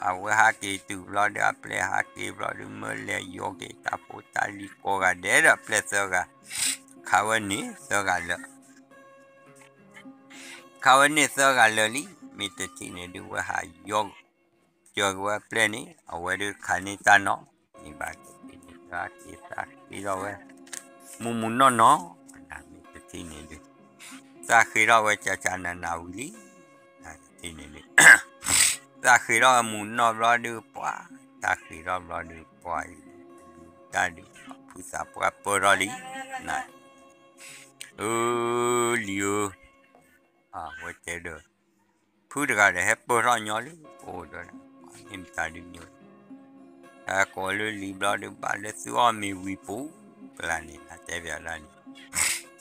အဝဲဟးက့ၤတုၤဘျီဒုး အပျဲၢ်ဟးက့ၤဘျီဒုး မၢလဲၤယီၤက့ၤတၢ်ဖိတၢ်လံၤကိးဂၤဒဲးဒီး ပျဲၢ်သၢဂၤ ခးဝဲန့ၣ်သၢဂၤလၢာ် ခးဝဲန့ၣ်သၢဂၤလၢာ်လံ မ့ၢ်တထံၣ်န့ၣ်ဒုး ဝဲဟးယီၤ ကၢၤက့ၤဝဲပျဲၢ်န့ၣ် အဝဲဒုးခးန့ၢ်တၢ်နီၤ မ့ၢ်ဘၣ်တထံၣ်န့ၣ် သးက့ၤသးဃ့ထီၣ်ဝဲ မုၢ်မုၢ်နီၢ်နီၢ် နမ့ၢ်တထံၣ်န့ၣ်ဒုး သးဃ့ထီၣ်ဝဲကၢ်ကၢ်နးနးဝံၤလံ နတထံၣ်န့ၣ်ဒုး သးဃ့ထီၣ်ဝဲမုၢ်နီၢ်ဘျီဒုး ပှၤ သးဃ့ထီၣ်ဘျီဒုး ပှၤအံၤ တၢ်ဒုး ဖုသးပှၢ်ပၢၢ်ထီၣ်လံ န အၢ လံၤဧၢ အဝဲတဲဒီး ဖုတဂၤဒီးဟဲပၢၢ်ထီၣ်ညီလံ အိၣ်ဒီး မ့ၢ်မတၤဒုးမံ ဟဲကိးလၢလံၤဘျီဒုး ဘၣ်လၢသုအီၣ်မ့ၤဝံၤပူၤ ကလါန့ၣ် နတဲပျးဒၣ်န့ၣ်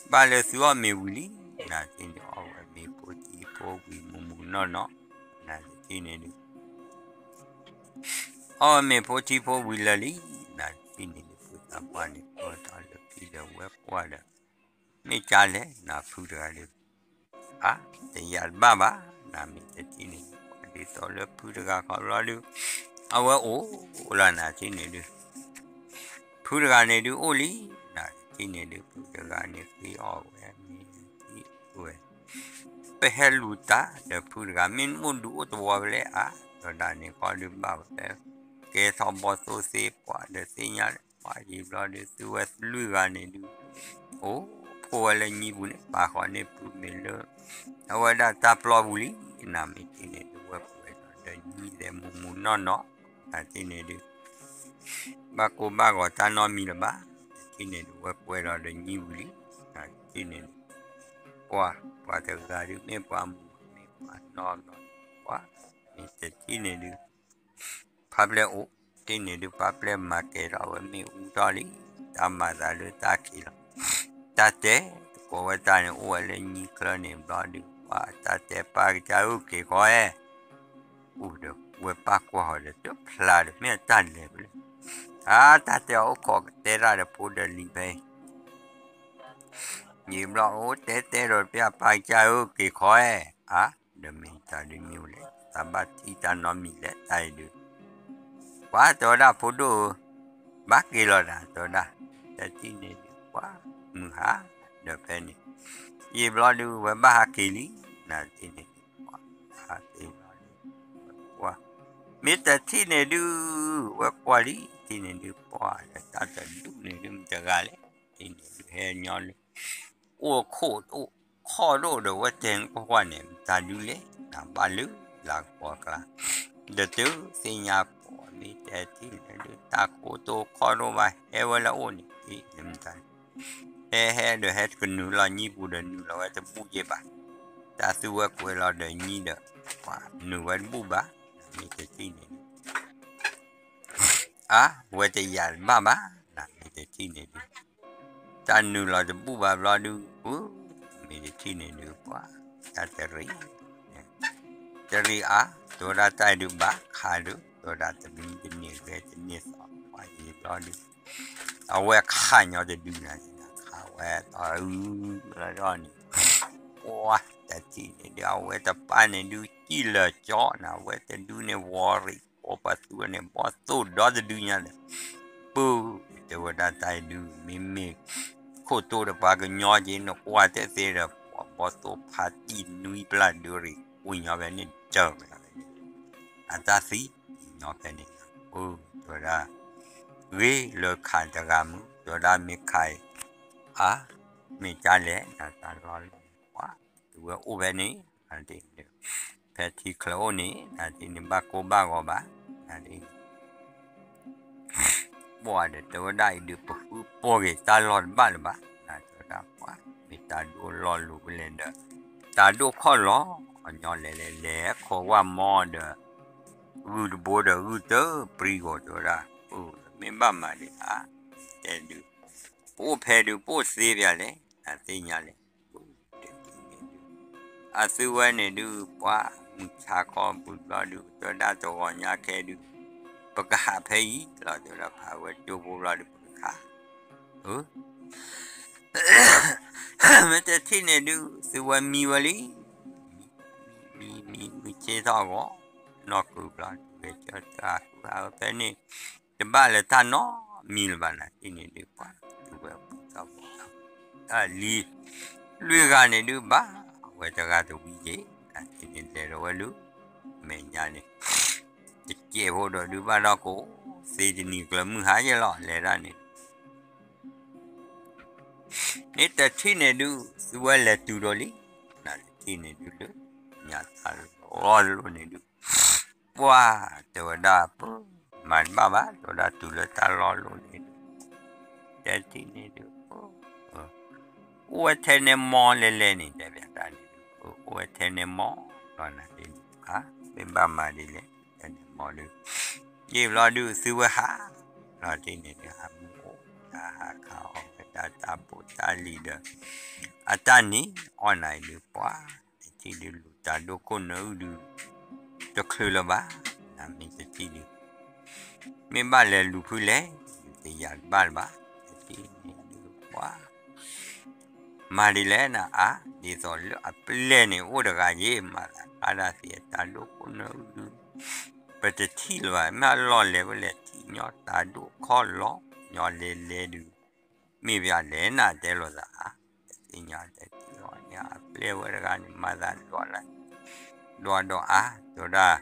ဘၣ်လၢသုအီၣ်မ့ၤဝံၤလံ နတထံၣ်န့ၣ် အီၣ်ဝဲမ့ၤဖိထံဖိဝံၤမုၢ်မုၢ်နီၢ်နီၢ် နတထံၣ်န့ၣ်ဒုး အီၣ်ဝဲမ့ၤဖိထံဖိဝံၤလၢာ်လံ နတထံၣ်န့ၣ်ဒုး ဖုသးပှၢ်န့ၣ် ပၢၢ်ထီၣ်လၢဖံဒီးဝဲကွၢ်ဒီး မ့ၢ်ကါလဲၣ် နဖုတဂၤဒုး အါ တယာ်တဘၣ်ဘၣ် နမ့ၢ်တထံၣ်န့ၣ် ဒ်သိးလၢဖုတဂၤခီဘျီဒုး အဝဲအိၣ်လီၤနၤထံၣ်န့ၣ်ဒုး ဖုတဂၤန့ၣ်ဒုးအိၣ်လံ, နတထံၣ်န့ၣ်ဒုး ဖုတဂၤန့ၣ်ဃ့အီၣ်ဝဲမ့ၢ်ထံၣ်ဝဲ ပဟဲလူၤတၢ်ဒီးဖုတဂၤ မ့ၢ်မ့ၢ်ဒုးအိၣ်တဝီဖဲလဲၣ်ဧါ, ဒီးဒၣ်န့ၣ်ဃီဒုးဘၣ်ဝဲ ကဲထီၣ်ဘီၣ်သိၣ်သ့ပှၤဒီးသ့ၣ်ညါလၢပှၤယံာ်ဘျီဒုး သုဝဲလွံၢ်ဂၤန့ၣ်ဒုး အိၣ်ဖှိၣ်ဝဲလၢညံပူၤန့ၣ် ပာ်ဃီန့ၢ်ဖုမ့ၢ်လၢ အဝဲဒၣ်တၢ်ပျီပူၤလံ, နမ့ၢ်ထံၣ်န့ၣ်ဒုး ဝဲပှဲၤဒီးညံသဲးမူးမူးနီၢ်နီၢ်, နတထံၣ်န့ၣ်ဒုး ဘၣ်ကိၢ်ဘၣ်ဂီၤတၢ်နီတမံၤလၢၤဘၣ်, နတထံၣ်န့ၣ်ဒုး ဝဲပှဲၤဒီးဒီးညံပူၤလံ, နတထံၣ်န့ၣ်ဒုး ပှၤ ပှၤတဂၤဒုး မ့ၢ်ပှၤမူးမ့ၢ်ပှၤနီၢ်နီၢ်, ပှၤ မ့ၢ်တထံၣ်န့ၣ်ဒုး ဖါပျဲၢ်အိၣ်, တထံၣ်န့ၣ်ဒုး ဖါပျဲၢ်မၤကဲၤထီၣ်ဝဲမ့ၣ်အူထီၣ်လံ, တၢ်မၤသးလၢတၢ်ခံးလီၤ, တၢ်တဲ တကိးဝဲတၢ်န့ၣ် အိၣ်ဝဲလၢညံချၢန့ၣ်ဘျီဒုး ပှၤတၢ်တဲပၢ်ကစၢ်ဧၢ က့ၤဃီဧဲ, အိၣ်ဒီးဝဲပၢ်ကွၢ်ဃီၤဒီးတဖျါဒီး မ့ၢ်အတၢ်လဲၤဖဲလဲၣ်, အါ တၢ်တဲအီၤအိၣ်ခိးကတဲတၢ်ဒီးဖိဒီးလံၤဖဲအံၤ ယံာ်ဘျီအိၣ်တဲတဲဒီးပၢ်ပၢ်ကစၢ်ဧၢ က့ၤဃီဧဲ, အါ ဒီးမ့ၢ်တၢ်ဒုးမ့ၢ်အိၣ်လဲၣ် တၢ်ဘၣ်ထံၣ်တၢ်နီတမံၤလဲၣ် တၢ်အံၤဒုး, ပှၤတဲဝဲဒၣ်ဖိဒိၣ်ဧၢ, ဘၣ်က့ၤလီၤတၢ် တဲဝဲဒၣ်, တထံၣ်န့ၣ်ဒုး ပှၤမုၢ်ဟါ ဒီးဖဲန့ၣ် ယံာ်ဘျီဒုး ဝဲဘၣ်ဟးက့ၤလံ, နတထံၣ်န့ၣ်ဒုး ပှၤဟးက့ၤဘျီဒုး ပှၤ မ့ၢ်တထံၣ်န့ၣ်ဒုး ဝဲကွၢ်လံ ထံၣ်န့ၣ်ဒုးပှၤဒီးတၢ်တဒူၣ်န့ၣ်ဒုး မတဂၤလဲၣ်, ထံၣ်န့ၣ်ဒုးဟဲညီလၢ အိၣ်ခိၣ်အိၣ်ခီၣ်ဒိၣ်ဒီး ဝဲတဲကွၢ်ကွၢ်န့ၣ် မတၤဒုးလဲၣ် နဘၣ်လၢလၤကပီၤကျါ ဒီးတုၤသ့ၣ်ညါပှၤမ့ၢ်တဲထံၣ်န့ၣ်ဒုး တၢ်ခိၣ်တိၢ်ခီၣ်ဒိၣ်ဘၣ် ဟဲဝဲလၢအအိၣ်န့ၣ် ထံၣ်န့ၣ်မတၤ ဟဲဟဲဒီးဟဲတကနုာ်လီၤညံပူၤဒီး နုာ်လီၤဝဲတဘူၣ်က့ၤဘၣ်, တၢ်သုဝဲကွဲးလီၤဒီးညံဒီး ပှၤနုာ်ဝဲတဘူၣ်ဘၣ်, မ့ၢ်တထံၣ်န့ၣ်ဒုး အါ ဝဲတယာ်တဘၣ်ဘၣ်, နမ့ၢ်တထံၣ်န့ၣ်ဒုး တၢ်နုာ်လီၤတဘူၣ်ဘၣ်ဘျီဒုး မ့ၢ်တထံၣ်န့ၣ်ဒုး ပှၤ တၢ်တရံး တရံးအါ တဲဝဲဒၣ်တၢ်အံၤဒုးဘၣ်ခးဒုး တဲဝဲဒၣ်တမံတန့ၢ်ဂဲၤတန့ၢ်သီ ပှၤယံာ်ဘျီဒုး အဝဲခးညီတဒုနၤန့ၣ် ခးဝဲသီအုလီၤန့ၣ် ပှၤတထံၣ်န့ၣ်ဒုး အဝဲတပၢ်န့ၣ်ဒုး စံၣ်လၢာ်ကၠီနၤ အဝဲတဒုန့ၣ် ဝီၤရံး ကိးပသူန့ၣ် ဘီၣ်သိၣ်ဒီတဒုညါဒီး ပုၢ် တဲဝဲဒၣ်တၢ်အံၤဒုး မ့မ့ၢ် ခိၣ်တိၢ်ဒီးပှၤကညီက့ၤ နကွၢ်တဲသ့ဒီး ပှၤဘီၣ်သိၣ်ဖးတံၢ်နွံပျၢ်ဒုးရံး ဝံၤညီဖဲန့ၣ် တၢ်ဝဲဒၣ်ဖဲန့ၣ် အတၢ်သံညီဖဲန့ၣ် ပုၢ် တဲဝဲဒၣ် ဂ့ၤလၢခးတဂၤမုၢ် တဲဝဲဒၣ်မ့ၢ်ခးအံၤ အါ မ့ၢ်ကၢ်လဲၣ် နတၢ်လီၤလၢပှၤ တုၤဝဲအိၣ်ဖဲန့ၣ် နဒ်န့ၣ် ဖဲထံချၢအိၣ်န့ၣ် နဒ်န့ၣ် ဘၣ်ကိၢ်ဘၣ်ဂီၤဘၣ် နဒ်န့ၣ် ပှၤဒီးတဲဝဲဒၣ်အံၤဒုး ပဃုပိာ်က့ၤတၢ်လီၢ်တဘၣ်လၢၤဘၣ် နတဲဝဲဒၣ်ပှၤ မ့ၢ်တၢ်ဒိၣ်လီၢ်လိၤဖဲလဲၣ်ဒီး တၢ်ဒိၣ်ခီၣ်လီၤ အညီလဲၤလဲၤလဲၤခိးဝၣ်မီဒီး ဂုၢ်တဘိဒီးဂုၢ်တပြံဂီၤတဲဝဲဒၣ် အိၣ်မ့ၢ်ဘၣ်မၤဒံးဧါ တဲဒုး ပအိၣ်ဖဲဒုး ပအိၣ်သ့ပျဲလဲၣ် နသ့ၣ်ညါလဲၣ် အသုဝဲန့ၣ်ဒုး ပှၤမုၢ်ဆါခီပူၤဘျီဒုး တဲဝဲဒၣ်တဂီၤညါခဲဒုး ပကဟးဖဲအံၤလီၤ တဲဝဲဒၣ်ဖးဝဲကၠိဖိဘျီဒုး ပကခး မ့ၢ်တထံၣ်န့ၣ်ဒုး သုဝဲမံဝဲလံ မံ မံ မံဆ့ထီၣ်အဂီၢ် နီၢ်ကုၤဘျီဒုး ဂဲၤဆၢထၢၣ်ဃုာ်ဖဲန့ၣ် တဘၣ်လၢတၢ်နီတမံၤလၢၤဘၣ် နထံၣ်န့ၣ်ဒုး ပှၤသုဝဲပူၤထီၣ်ဘိၣ်ထီၣ် တၢ်လံ လွံၢ်ဂၤန့ၣ်ဒုးဘၣ် အဝဲတဂၤတဝံၤက့ၤ နထံၣ်န့ၣ်လဲၤဒီးဝဲလၢ မဲာ်ညါန့ၣ် တကဲးဖိဒီးဒုးဘၣ်ဒီးကိး သ့တနံၤကျၢၤမုၢ်ဟါယဲလီၤ လဲၤဒၣ်န့ၣ် မ့ၢ်တထံၣ်န့ၣ်ဒုး သုဝဲလဲၤတုၤဒီးလံ နတထံၣ်န့ၣ်ဒုးလၢ ညါတၢ်လီၤတလိၣ်န့ၣ်ဒုး ပှၤ တဲဝဲဒၣ်ပ မၤတဘၣ်ဘၣ် တဲဝဲဒၣ်တုၤလၢတၢ်လီၢ်လိၤန့ၣ်ဒုး တထံၣ်န့ၣ်ဒုး အိၣ်ဝဲထဲန့ၣ်မီလဲၤလဲၤန့ၣ် တဲဘၣ်တၢ်န့ၣ်ဒုး အိၣ်ဝဲထဲန့ၣ်မီလီၤနၤဒ်န့ၣ် မ့ၢ်ဘၣ်မၤဒ်လဲၣ် ထဲန့ၣ်မီဒုး ယံာ်ဘျီဒုး သုဝဲဟး လီၤတ့ၢ်န့ၣ်ဒုးဟးမုၢ်အိၣ် တၢ်ဟးခးအီၣ်ဝဲဒၣ်တၢ်ဖိတၢ်လံၤဒီး အတၢ်န့ၣ်အီၣ်နၤအံၤဒုး ပှၤ တထံၣ်ဒုးလူၤတၢ်ဒိၣ်ခိၣ်နၢအုၣ်ဒုး တချုးလၢၤဘၣ် နမ့ၢ်တထံၣ်ဒုး မ့ၢ်ဘၣ်လဲၤလူၤဖုလဲၣ် တယာ်တဘၣ်လၢၤဘၣ် တထံၣ်န့ၣ်ဒုးပှၤ မၤဒ်လဲၣ်နအါ ဒ်သိးလၢအပျဲၢ်န့ၣ် အိၣ်တဂၤယ့ၢ် မၤသးခါဒၣ်သ့အတၢ်ဒိၣ်ခိၣ်နၢအုၣ်ဒုး ပတထံၣ်လၢၤဘၣ် မ့ၢ်အလီၢ်လဲၤဝဲလဲၤထံၣ်ညီတၢ်ဒိၣ်ခီၣ်လီၤ ညီလဲၤလဲၤဒုး, မ့ၢ်ပယီၤလဲၣ်နၤ တဲလိာ်သးဧါ, တသ့ၣ်ညါတထံၣ်လီၤန့ၣ် အပျဲၢ်ဝဲတဂၤန့ၣ် မၤသးဒွးလၢ ဒွးဒီးအါ တဲဝဲဒၣ်,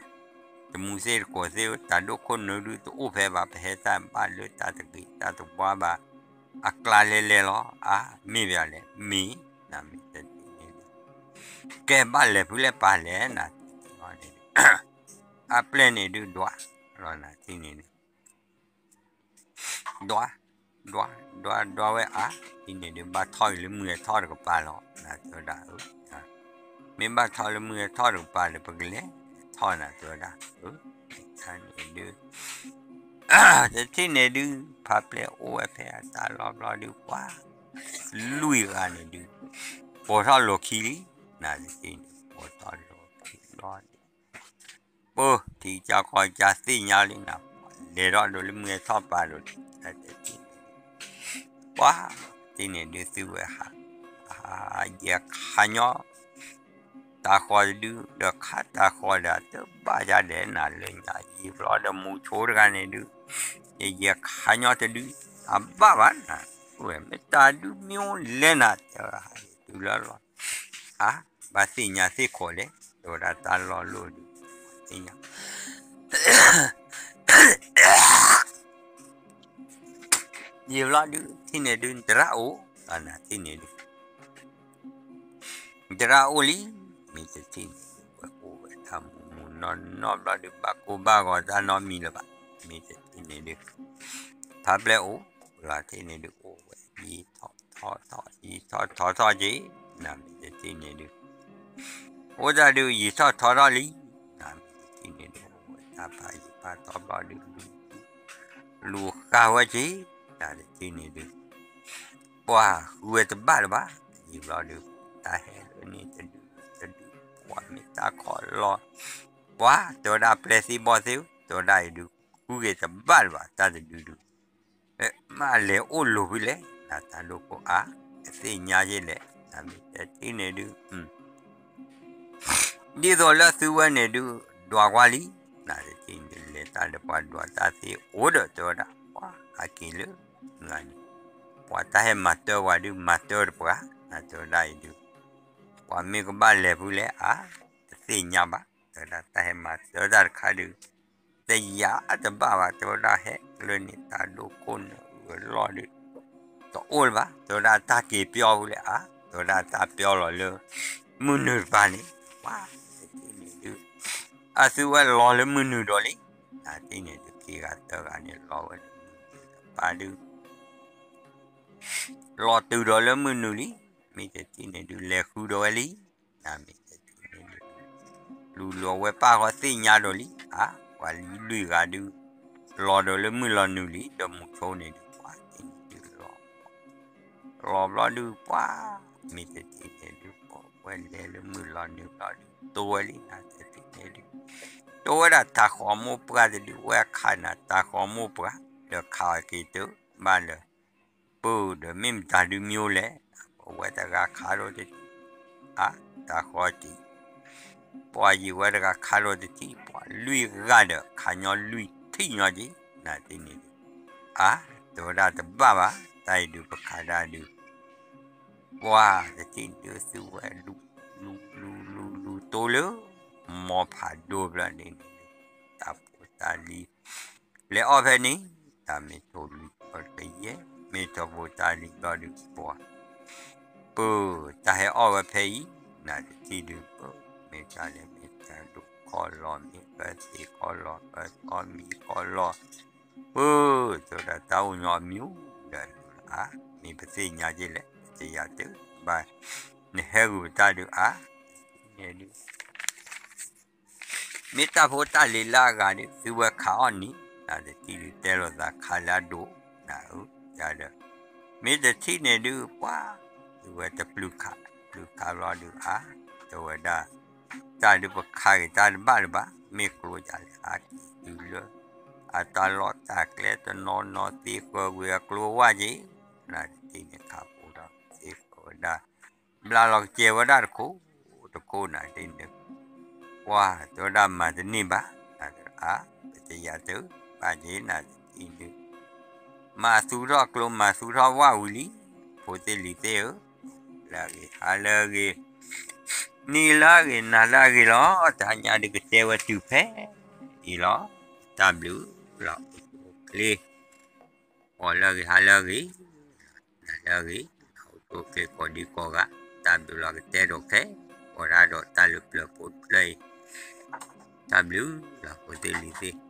တမူသ့ၣ်တကိးသ့ၣ်ဧၢ, တၢ်ဒိၣ်ခိၣ်နၢဒုးတအိၣ်ဖဲဘၣ်, ပဟဲတၢ်ဘၣ်လၢတၢ်တဂ့ၤတၢ်တဝါဘၣ်, အကျါလဲၤလဲၤလီၤ, အါ မ့ၢ်ပယီၤလဲၣ်, မ့ၢ်, နမ့ၢ်တထံၣ်န့ၣ်ဒုး, ကဲဘၣ်လဲၤဖုလဲၣ်ပာ်လဲၣ်နၤ, န့ၣ်ဒုး, အပျဲၢ်န့ၣ်ဒုးဒွး, လီၤနၤထံၣ်န့ၣ်ဒုး ဒွး, ဒွး, ဒွး, ဒွးဝဲအါ, ထံၣ်န့ၣ်ဒုး ဘၣ်ထီၣ်အံၤလၢမုၢ်အထီၣ်တကပၤလီၤ, နတဲဝဲဒၣ်, မ့ၢ်ဘၣ်ထီၣ်လၢမုၢ်အထီၣ်တကပၤဒီး ပကလဲၤထီၣ်နၤတဲဝဲဒၣ်, န့ၣ်ဒုး, တထံၣ်န့ၣ်ဒုး ဖါပျဲၢ်အိၣ်ဝဲဖဲအတၢ်လီၢ်ဘျီဒုး ပှၤ, လွံၢ်ဂၤန့ၣ်ဒုး, ပိာ်ထီၣ်လိာ်ခံလံ, နတထံၣ်န့ၣ် ပိာ်ထီၣ်လိာ်ခံဘျီဒုး ပၢ်ထံကၢ်ကီကၢ်သ့ၣ်ညါလံနၤ, လဲၤထီၣ်ဒိးလၢမုၢ်ထီၣ်ပၤဒိး, ပှၤ, ထံၣ်န့ၣ်ဒုးသုဝဲဟး, ယဲၢ်ခါညီ, တၢ်ဃီတဒု, ဒီးခါတၢ်ဃီဒီး တဘၣ်ယၤဒဲးနၤလၢညါ ယံာ်ဘျီဒီးမူဆိတဂၤန့ၣ်ဒုး, ယဲၢ်ခါညီတဒု, အဘၣ်ဘၣ်နၤ, မ့ၢ်တၢ်ဒုးမ့ၢ်အိၣ်လဲၣ်နၤ တဲဝဲဟးတုၤလၢလီၤ အါ, ဘၣ်သ့ၣ်ညါသ့ၣ်ခိးလဲၣ်, တဲဝဲဒၣ်တၢ်လီၢ်လိၣ်ဒုး, သ့ၣ်ညါ, ယံာ်ဘျီဒုး ထံၣ်န့ၣ်ဒုး နတရၣ်အိၣ်, နထံၣ်န့ၣ်ဒုး, နတရၣ်အိၣ်လံ, မ့ၢ်တထံၣ်န့ၣ်ဒုး ဝဲအိၣ်ဝဲတၢ်မူးမူးနီၢ်နီၢ်ဘျီဒုး ဘၣ်ကိၢ်ဘၣ်ဂီၤတၢ်နီတမံၤလၢၤဘၣ်, မ့ၢ်တထံၣ်န့ၣ်ဒုး, ဖါပျဲၢ်အိၣ်, လီၤထံၣ်န့ၣ်ဒုးအိၣ်ဝဲ ယံာ်ထီၣ်ထီထီၣ် ယံာ်ထီၣ်ထီထီၣ်က့ၤ, နမ့ၢ်တထံၣ်န့ၣ်ဒုး, အိၣ်တၢ်ဒုးယံာ်ထီၣ်ထီထီၣ်လံ, နမ့ၢ်တထံၣ်န့ၣ်ဒုး အိၣ်ဝဲတၢ်ဖးယံာ်ဖးထီဘျီဒုး လူၤဃာ်ဝဲက့ၤ, နတထံၣ်န့ၣ်ဒုး ပှၤဃုဝဲတဘၣ်လၢၤဘၣ်, ယံာ်ဘျီဒုး တၢ်ဟဲလၢန့ၣ်တဒုတဒု, ပှၤမ့ၢ်တၢ်ခီၣ်လီၤ, ပှၤတဲဝဲဒၣ်ပျဲၢ်သ့ၣ်ဘီၣ်သ့ၣ်ဧၢ, တဲဝဲဒၣ်အံၤဒုး ဃုက့ၤတဘၣ်လၢၤဘၣ် တၢ်တဒုဒုး, မ့ၢ်လဲၤအိၣ်လိၤဖဲလဲၣ်, နတၢ်ဒိၣ်ခိၣ်အါ, တသ့ၣ်ညါယဲလဲၣ်, နမ့ၢ်တထံၣ်န့ၣ်ဒုး ဒ်သိးလၢသုဝဲန့ၣ်ဒုး ဒွးကွၢ်လံ, နတထံၣ်န့ၣ်ဒုး လဲၤတၢ်ဒီးပှၤဒွးတၢ်သ့အိၣ်ဒီး တဲဝဲဒၣ် ပှၤဟးက့ၤလၢ န့ၣ်, ပှၤတၢ်ဟဲမၤတၢ်ဝဲဒုး မၤတၢ်တပှၤ, နတဲဝဲဒၣ်အံၤဒုး ပှၤမ့ၢ်ကဘၣ်လဲၤဖဲလဲၣ်အါ, တသ့ၣ်ညါဘၣ်, တဲဝဲဒၣ်တၢ်ဟဲမၤတၢ်တၢ်တခါဒုး တယာ်တဘၣ်ဘၣ်, တဲဝဲဒၣ်ဟဲလၢန့ၣ် တၢ်ဒိၣ်ခိၣ်နၢအၢၣ်လီၢ်ဒုး တအိၣ်လၢၤဘၣ်, တဲဝဲဒၣ်တၢ်က့ၤပျီဖဲလဲၣ်အါ, တဲဝဲဒၣ်တၢ်ပျီလီၤလၢ မုၢ်နုာ်တပၤန့ၣ်, ပှၤတထံၣ်န့ၣ်ဒုး အသုဝဲလီၤလၢမုၢ်နုာ်ဒီးလံ, နတထံၣ်န့ၣ်ဒုး ခံဂၤသၢဂၤန့ၣ် လီၤဝဲလၢမုၢ်နုာ်တပၤဒုး လီၤတုၤဒီးလၢမုၢ်နုာ်လံ, မ့ၢ်တထံၣ်န့ၣ်ဒုး လဲၤဃုဒီးဝဲလံ, နမ့ၢ်တထံၣ်န့ၣ်ဒုး လူၤလိာ်ဝဲပၢ်ဃီသ့ၣ်ညါဒီးလံ, အါ, ပှၤလွံၢ်ဂၤဒုး လီၤဒီးလၢမုၢ်လီၤနုာ်လံ, ဒီးမူဆိန့ၣ်ဒုး ပှၤတထံၣ်န့ၣ်ဒုးလီၤ လီၤဘျီဒုး ပှၤ, မ့ၢ်တထံၣ်န့ၣ်ဒုး ပဝဲလဲၤလၢမုၢ်လီၤနုာ်လီၤဒုး တိဝဲလံ နတထံၣ်န့ၣ်ဒုး တိဝဲဒၣ်တၢ်ဃီၤမိၢ်ပှၢ်တဒုး ဝဲခးနၤတၢ်ဃီၤမိၢ်ပှၢ် ဒီးခးအီၤက့ၤတုၤဘၣ်လၢ ပၢ်ဒီးမ့ၢ်မတၤဒုးမံၤလဲၣ်, ပဝဲတဂၤခးဒီးတထံၣ်, အါ, တၢ်ဃီၤတံၢ် ပှၤယံာ်ဝဲတဂၤခးဒီးတထံၣ်, ပှၤလွံၢ်ဂၤဒီးခးညီလွံၢ်ထံၣ်ညီက့ၤ, နတထံၣ်န့ၣ်ဒုး, အါ, တဲဝဲဒၣ်တဘၣ်ဘၣ်, တၢ်အံၤဒုးပခးဒၣ်ဒုး ပှၤတထံၣ်ဒုးသုဝဲလူၤ, လူၤ, လူၤ, လူၤ, လူၤတိလၢ မိၢ်ဖးဒိၣ်ဘျီန့ၣ်, တၢ်ဖိတၢ်လံၤ လဲၤအီၣ်ဖဲန့ၣ်, တၢ်မ့ၢ်ထိၣ်လွံၢ်ကယဲၢ်, မ့ၢ်ထီၣ်ဖိတၢ်လံၤဘျီဒုးပှၤ, ပၢ်တၢ်ဟဲအီၣ်ဝဲဖဲအံၤ, နတထံၣ်ဒုးပၢ်, မ့ၢ်တၢ်လဲၤမ့ၢ်တၢ်ဒိၣ်ခီၣ်လီၤ မ့ၢ်ကသ့ၣ်ခီၣ်လီၤ ကသီမံၤခီၣ်လီၤ ပၢ်, တဲဝဲဒၣ်တၢ်အိၣ်ညီအမံၤအိၣ်ဒီးအါ, မ့ၢ်ပသ့ၣ်ညါက့ၤလဲၣ်, တယၤတဘၣ်, နဟဲဂုာ်ပတၢ်ဒုးအါ, န့ၣ်ဒုး မ့ၢ်တၢ်ဖိတၢ်လံၤလၢအဂၤဒုး သုဝဲခးအီၣ်န့ၣ်, နတထံၣ်ဒုးတဲလိာ်သးခးလၢအဒိၣ်, နဧၢ, ယၤဒီး, မ့ၢ်တထံၣ်န့ၣ်ဒုးပှၤ, သုဝဲတပျုၢ်ခး, ပျုၢ်ခးလီၤဒုးအါ, တဲဝဲဒၣ် တၢ်ဒုးပခးက့ၤတၢ်တဘၣ်လၢၤဘၣ်, မ့ၢ်ကျိယၤလဲၣ် ဟးက့ၤတုၤလၢ အတၢ်လီၢ်တၢ်ကျဲတနီၤနီၤသ့ဃၢၤဝံၤအကျိဝဲက့ၤ, နတထံၣ်န့ၣ်ခးဖိဒီးသ့ဃၢၤဝဲဒၣ် ဘျါလီၤကစဲၤဝဲဒၣ်တခိၣ်, တခိၣ်နၤဒ်န့ၣ်, ပှၤတဲဝဲဒၣ်မၤတန့ၢ်ဘၣ်, နတအါ, ပတယၤတဘၣ်က့ၤနၤတထံၣ်ဒုး, မၤသူၣ်ထီၣ်ကျိမၤသူၣ်ထီၣ်ဝၣ်ဝံၤလံ, ဖိသ့ၣ်လံၤသ့ၣ်ဧၢ, လၢအဂ့ၤ ဟါလၢအဂ့ၤ, နံၤလၢအဂ့ၤ နၤလၢအဂ့ၤလီၤ. တဟါညါဒုးကတဲဝဲတုၤဖဲအံၤလီၤ. တၢ်ဘျုးလီၤ. အိၣ်ဆူၣ်အိၣ်ချ့ ဂီၤလၢအဂ့ၤ ဟါလၢအဂ့ၤ နၤလၢအဂ့ၤ, အိၣ်ဆူၣ်အိၣ်ချ့ကိးဒံကိးဂၤ, တၢ်ဘျုးလီၤ. ကတဲဒိးခဲ ကိးဒၣ်ဒီးတၢ်လၢပျၢၤဖိတဖျၢၣ်အံၤ, တၢ်ဘျုးလီၤ ဖိသ့ၣ်လံၤသ့ၣ်.